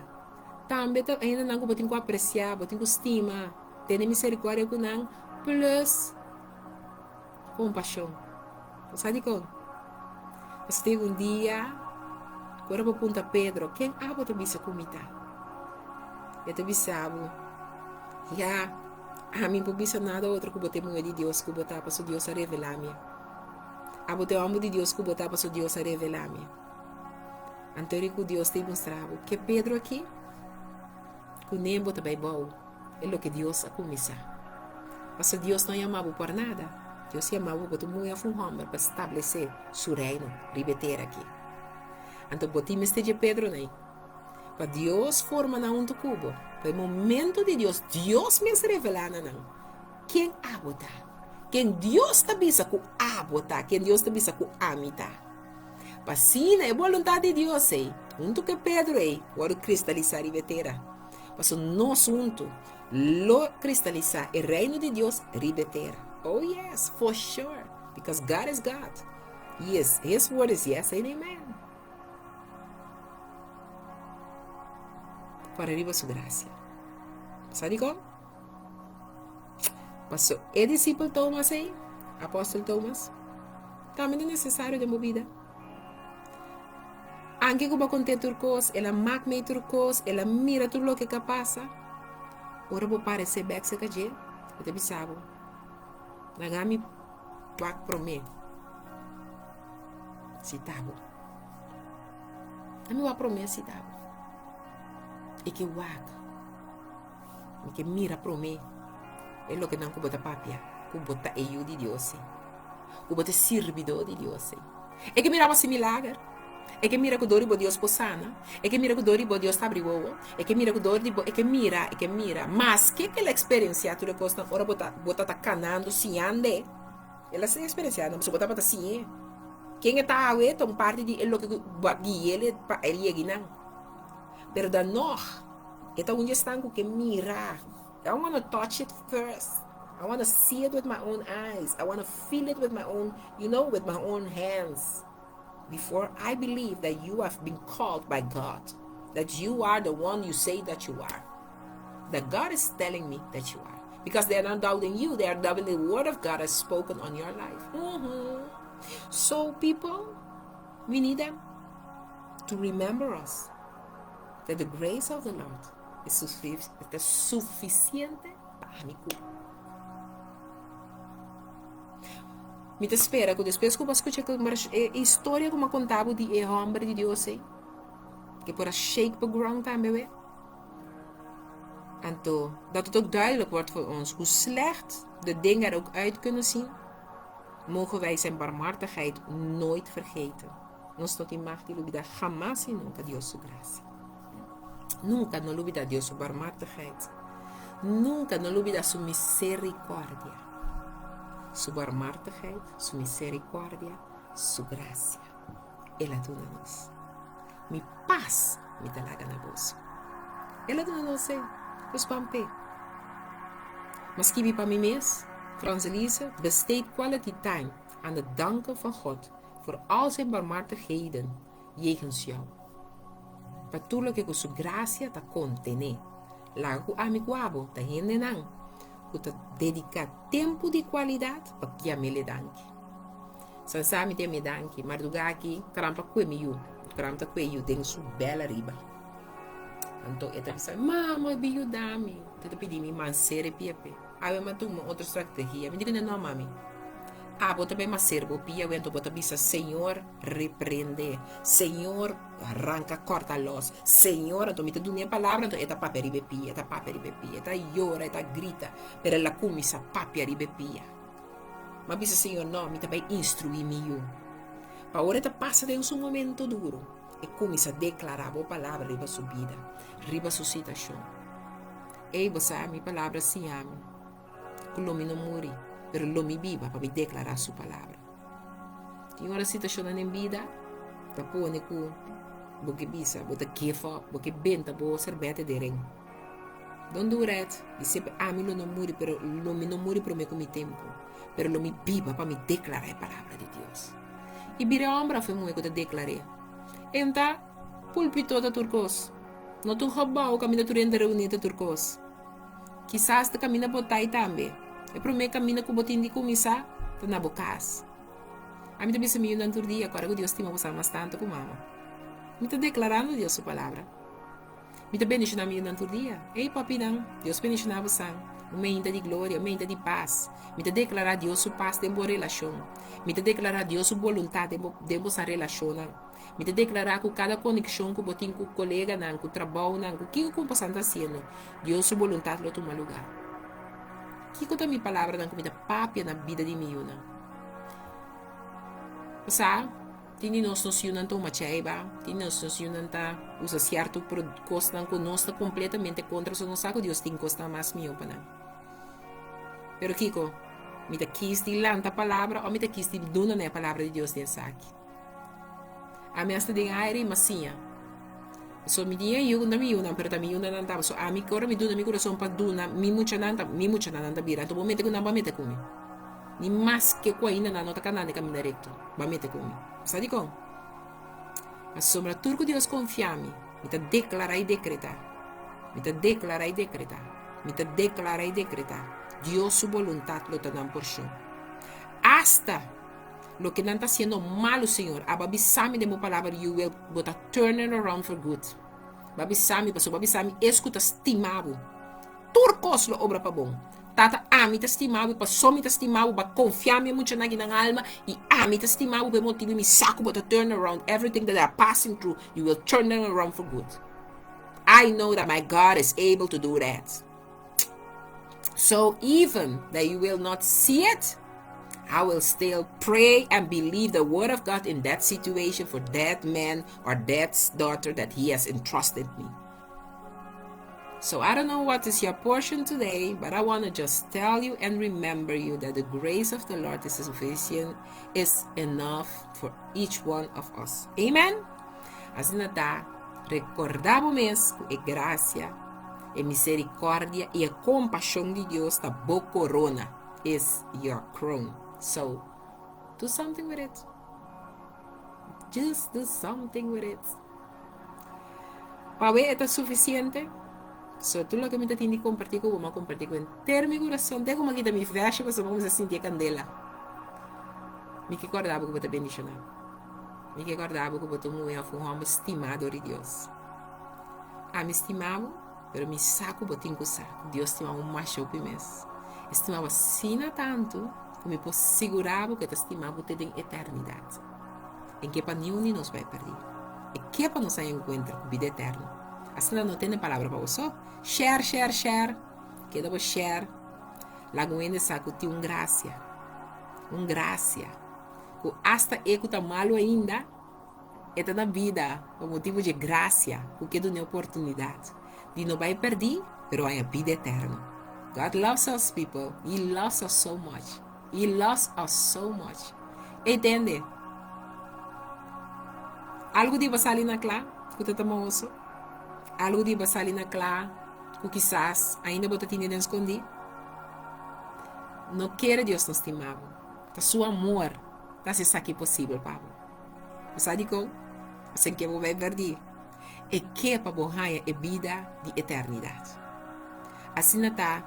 Tambe ta hendenan ku bo tin ku apresiá, bo tin ku stima, tene miserikòrdia ku nan, plus kompashon. Bo sa dikon? Pasobra tin un dia ku ora bo puntra Pedro, Ken abo ta bisa ku mi ta? E ta bisa bo, Ya, ami por bisa nada otro ku bo ta e muhé di Dios ku bo ta, pasobra Dios a revelá mi. Abo ta e hòmber di Dios ku bo ta, pasobra Dios a revelá mi. Anto ri ku Dios ta mustra bo ke Pedro aki, ku ne bo ta bai bou e loke Dios a kuminsá. Pasobra Dios no a yama bo por nada, Dios yama bo pa bo ta muhé òf un hòmber pa stablesé su reino riba e tera aki. Anto bo tin mester dje Pedronan ei, pa Dios forma nan huntu ku bo, pa e momento di Dios, Dios mes revelá na nan ken abo ta, ken Dios ta bisa ku abo ta, ken Dios ta bisa ku ami ta. Pa asina e boluntat di Dios ei, huntu ku e Pedro ei, wòrdu kristalisá riba e tera. Pasobra nos huntu lo kristalisá e Reino di Dios riba e tera. Oh yes, for sure, because God is God. He is, His word is yes and amen. Kòrda riba su grasia. Sa dikon? Paso e disipel Tomas ei, apòstel Tomas, tambe ta nesesario den bo bida. Anke ku bo a kont'é tur kos, el a mak mei tur kos, el a mira tur loke ka pasa, ora bo paresé bèk serka dje, e ta bisa bo, Laga mi wak promé si ta bo. Laga mi wak promé si ta bo. E ke wak. Mi ke mira promé e loke nan ku bo ta papia, ku bo ta e Yu di Dios ei, ku bo ta e sirbidó di Dios ei. E ke mira bo hasi milager, e ke mira ku dor di bo Dios por sana, e ke mira ku dor di bo Dios ta abri wowo, e ke mira ku dor di bo, e ke mira, e ke mira. Maske ku el a eksperensiá tur e kosnan ora bo ta bo ta ta kanando siñand'e, el a eksperensiá nan pasobra bo tabata siñ'é. Ken e ta awe ta un parti di e loke ku bo a gui'el pa el yega einan. Pero dan nòg. E ta un di esnan ku ke mira. I wanna touch it first. I wanna see it with my own eyes. I wanna feel it with my own, you know, with my own hands. Before I believe that you have been called by God. that you are the one you say that you are. That God is telling me that you are. Because they are not doubting you, they are doubting the word of God has spoken on your life. So people, we need them to remember us that the grace of the Lord is suficiente pa ami ku. Mi ta spera ku despues ku bo a skucha e historia ku mi a konta bo di e hòmber di Dios ei, ke por a shake bo ground tambe wè. Anto dat het ook duidelijk wordt voor ons hoe slecht de dingen er ook uit kunnen zien, mogen wij zijn barmhartigheid nooit vergeten. Nos no tin mag di lubida hamas y nunca Dios su gracia. Nunca no lubida Dios su barmhartigheid. Nunca no lubida su misericordia. Su barmhartigheid, su misericordia, su gracia. El a duna nos. Mi pas mi ta laga na boso. El a duna nos e, dus ban p'e. M'a skibi pa mi mes, Frans Elise, besteed quality time aan het danken van God voor al zijn barmhartigheden jegens jou. Pa tur loke ku su grasia ta kontené. Laga ku ami ku abo ta hendenan ku ta dediká tempu di kualidat pa kiam'é danki. Sansa mi ta yam'é danki, mardugá aki krampa kue mi yu, kramp ta kue yu den su bèl ariba. Anto e ta bisa, Mama, bin yuda mi. E ta pidi mi mansera e pia p'e. Awe mi a tuma otro strategia. Mi di kuné, No, mami. Abo ta bai maser bo pia awe, anto bo ta bisa, Señor, reprende. Señor, ranka kòrta lòs. Señor, anto mi ta duna e palabra, anto e ta papia riba e pia, e ta papia riba e pia. E ta yora, e ta grita, pero el a kuminsá papia riba e pia. Mi a bisa, Señor, no, mi ta bai instruí mi yu. Pa ora e ta pasa den su momento duru, e kuminsá deklará bo palabra riba su bida, riba su situashon. Ey, bo sa, mi palabra siña mi ku lo mi no muri, pero lo mi biba pa mi deklará su palabra. Tin ora situashonnan den bida ta pone ku bo ke bisa, bo ta give up, bo ke benta bo serbete den ren. Don't do that. Di semper ami lo no muri, pero lo mi no muri prome ku mi tempu, pero lo mi biba pa mi deklará e palabra di Dios. I bira e hòmber òf e muhé ku ta deklar'é. Enta pulpito ta tur kos. No ta un gebou kaminda tur hende reuní ta tur kos. Kisas ta kaminda bo tai tambe. E promé kaminda ku bo tin di kuminsá ta na bo kas. Ami ta bisa mi yunan tur dia, Kòrda ku Dios stima bo sa mas tantu ku mama. Mi ta deklarando Dios su palabra. Mi ta bendishoná mi yunan tur dia. Ey papinan, Dios bendishoná bosan. Un meinta di gloria, un meinta di pas. Mi ta deklará Dios su pas den bo relashon. Mi ta deklará Dios su boluntat den bo den bosan relashonnan. Mi ta deklará ku kada konekshon ku bo tin ku koleganan, ku trabounan, ku kiko ku bosan ta hasiendo, Dios su boluntat lo tuma lugá. Kiko ta mi palabranan ku mi ta papia na bida di mi yunan? Bo sa, tin di nos nos yunan ta huma chaiba, tin di nos nos yunan ta usa sierto kosnan ku nos ta kompletamente kontra, so nos sa ku Dios tin kosnan mas mihó pa nan. Pero kiko? Mi ta kis di lanta palabra o mi ta kis di duna nan e palabra di Dios den esaki? Ami hasta den aire i mi a siña. So mi tin e yu ku ta mi yunan, pero ta mi yunan nan ta. So ami ora mi duna mi kurason pa duna mi muchanan, ta mi muchanan nan ta bira. Anto bo mete ku nan, bo a mete ku mi. Ni maske ku ainda nan no ta kanando e kaminda rekto, bo a mete ku mi. Bo sa dikon? Pasobra tur ku Dios konfia mi, mi ta deklará i dekretá. Mi ta deklará i dekretá. Mi ta deklará i dekretá. Dios su boluntat lo ta nan porshon. Asta loke nan ta hasiendo malu, Señor, abo a bisa mi den bo palabra, you will, bo ta turn it around for good. Bo a bisa mi, pasobra bo a bisa mi, es ku ta stima bo, tur kos lo obra pa bon. Tata, ami ta stima bo, paso mi ta stima bo, bo a konfia mi e muchanan aki nan alma, i ami ta stima bo pa e motibu mi sa ku bo ta turn around everything that they are passing through, you will turn them around for good. I know that my God is able to do that. So even that you will not see it, I will still pray and believe the word of God in that situation for that man or that daughter that he has entrusted me. So I don't know what is your portion today, but I want to just tell you and remember you that the grace of the Lord is sufficient, is enough for each one of us. Amen. Asina ta, rekordá bo mes ku e grasia, e miserikòrdia i e kompashon di Dios ta bo korona, is your crown. So, do something with it. Just do something with it. Pa bo e ta sufisiente? So tur loke mi ta tin di kompartí ku bo, mi a kompartí ku henter mi kurason te ku mi a kita mi vèshi pasobra mi a kuminsá sinti e kandela. Mi ke kòrda bo ku bo ta bendishoná. Mi ke kòrda bo ku bo ta un muhé òf un hòmber stimá dor di Dios. Ami stima bo, pero mi sa ku bo tin ku sa ku Dios stima bo masha hopi mes. E stima bo asina tantu ku mi por sigurá bo ku e ta stima bo te den eternidat. E ke pa niun di nos bai pèrdí. E ke pa nos haña enkuentro ku bida eterno. Asina no tene palabra pa bo so. Share, share, share. Keda bo share. Laga un hende sa ku tin un grasia. Un grasia. Ku asta e ku ta malu ainda, e ta na bida pa motibu dje grasia ku ke dun'e oportunidat di no bai pèrdí, pero haña bida eterno. God loves us, people. He loves us so much. He loves us so much. Ey tende. Algu di bo sali na kla ku ta tuma oso? Algu di bo sali na kla ku kisas ainda bo ta tene den skondí? No kere Dios no stima bo. Ta su amor ta hasi esaki posibel pa bo. Bo sa dikon? Pasobra ke bo bai pèrdí. E ke pa bo haña e bida di eternidat. Asina ta,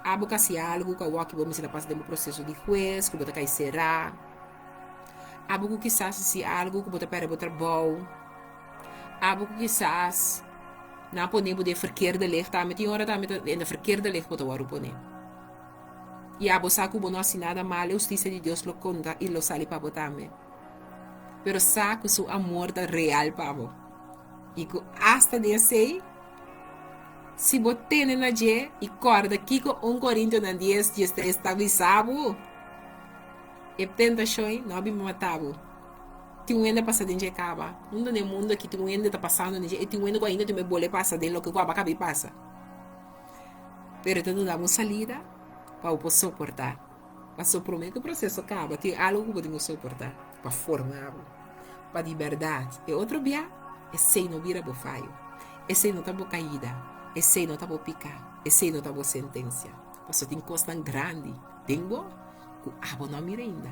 abo ka hasi algu ku awor ki bo mester a pasa den bo proseso di hues, ku bo ta kai será. Abo ku kisas hasi algu ku bo ta pèrdè bo trabou. Abo ku kisas nan a pone bo den verkeerde licht tambe. Tin ora tambe ta den e verkeerde licht bo ta wòrdu pone. I abo sa ku bo no hasi nada mal, e hustisia di Dios lo konta i lo sali pa bo tambe. Pero sa ku su amor ta real pa bo i ku asta den esei, si bo tene na dje i kòrda kiko un Korintionan dies, diestres ta bisa bo, e tentashon no a bin pa mata bo. Tin un hende a pasa den dje kaba. Unda den mundu aki tin un hende ta pasando den dje i tin un hende ku ainda tin e bole pasa den loke ku aba kabi pasa. Pero e ta duna bo un salida pa bo por soportá. Paso promé ku e proseso kaba tin algu ku bo tin ku soportá pa forma bo pa di bèrdat. E otro bia, esei no bira bo fayo, esei no ta bo kaida, esei no ta bo piká, esei no ta bo sentensia. Paso tin kosnan grandi den bo ku abo no a mira ainda.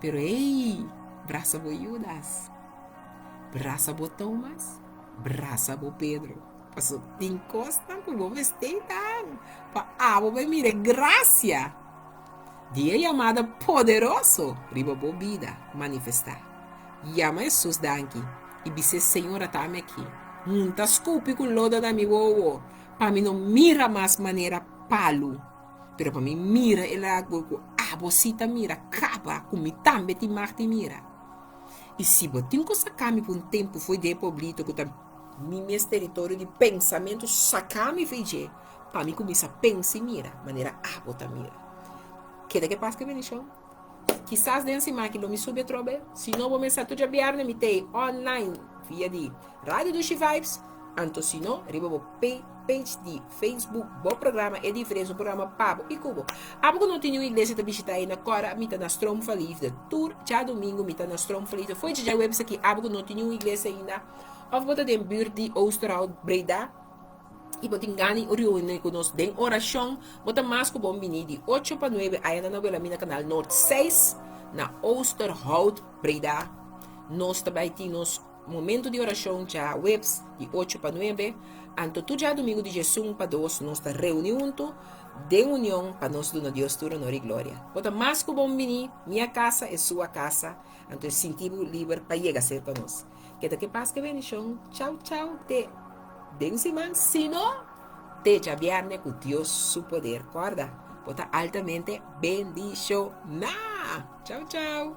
Pero ey, brasa bo Judas, brasa bo Tomas, brasa bo Pedro. Paso tin kosnan ku bo mester dan pa abo bai mira e grasia di e yamada poderoso riba bo bida manifestá. Yama Hesus danki i bis'é, Señor, ata mi aki. Hunta skupi ku lodo na mi wowo pa mi no mira mas manera palu, pero pa mi mira e lago ku abo sí ta mira kaba ku mi tambe tin mag di mira. I si bo tin ku saka mi pa un tempu fo'i den e pueblito ku ta Mi mes teritorio di pensamentu saka mi fi dje pa mi kuminsá pensa i mira manera abo ta mira. Keda ke pas ke bendishon. Kisas den siman aki lo mi subi atrobe. Si no bo mester tur djabièrnè mi ta ei online via di Radio Dushi Vibes. Anto si no riba bo page di Facebook bo programa E Diferensia un programa pa bo i ku bo. Abo ku no tin niun iglesia ta bishita ei na Kòrda mi ta na Stroom van Liefde. Tur djadumingu mi ta na Stroom van Liefde. Fo'i djaweps aki abo ku no tin niun iglesia ainda. Of bo ta den buurt di Oosterhout, Breda, i bo tin gana di reuni ku nos den orashon, bo ta mas ku bon bini di ocho pa nuebe aya na Wilhelmina Kanaal Noord seis na Oosterhout, Breda. Nos ta bai tin nos momento di orashon djaweps di ocho pa nuebe, anto tur djadumingu di djesun pa dos nos ta reuni huntu den union pa nos duna Dios tur honor i gloria. Bo ta mas ku bon bini, mi a kasa e su a kasa, anto e sinti bo liber pa yega serka nos. Keda ke pas ke bendishon. Chau chau te den siman sino te djabierne ku Dios su poder. Korda bo ta altamente bendishoná. Chau chau.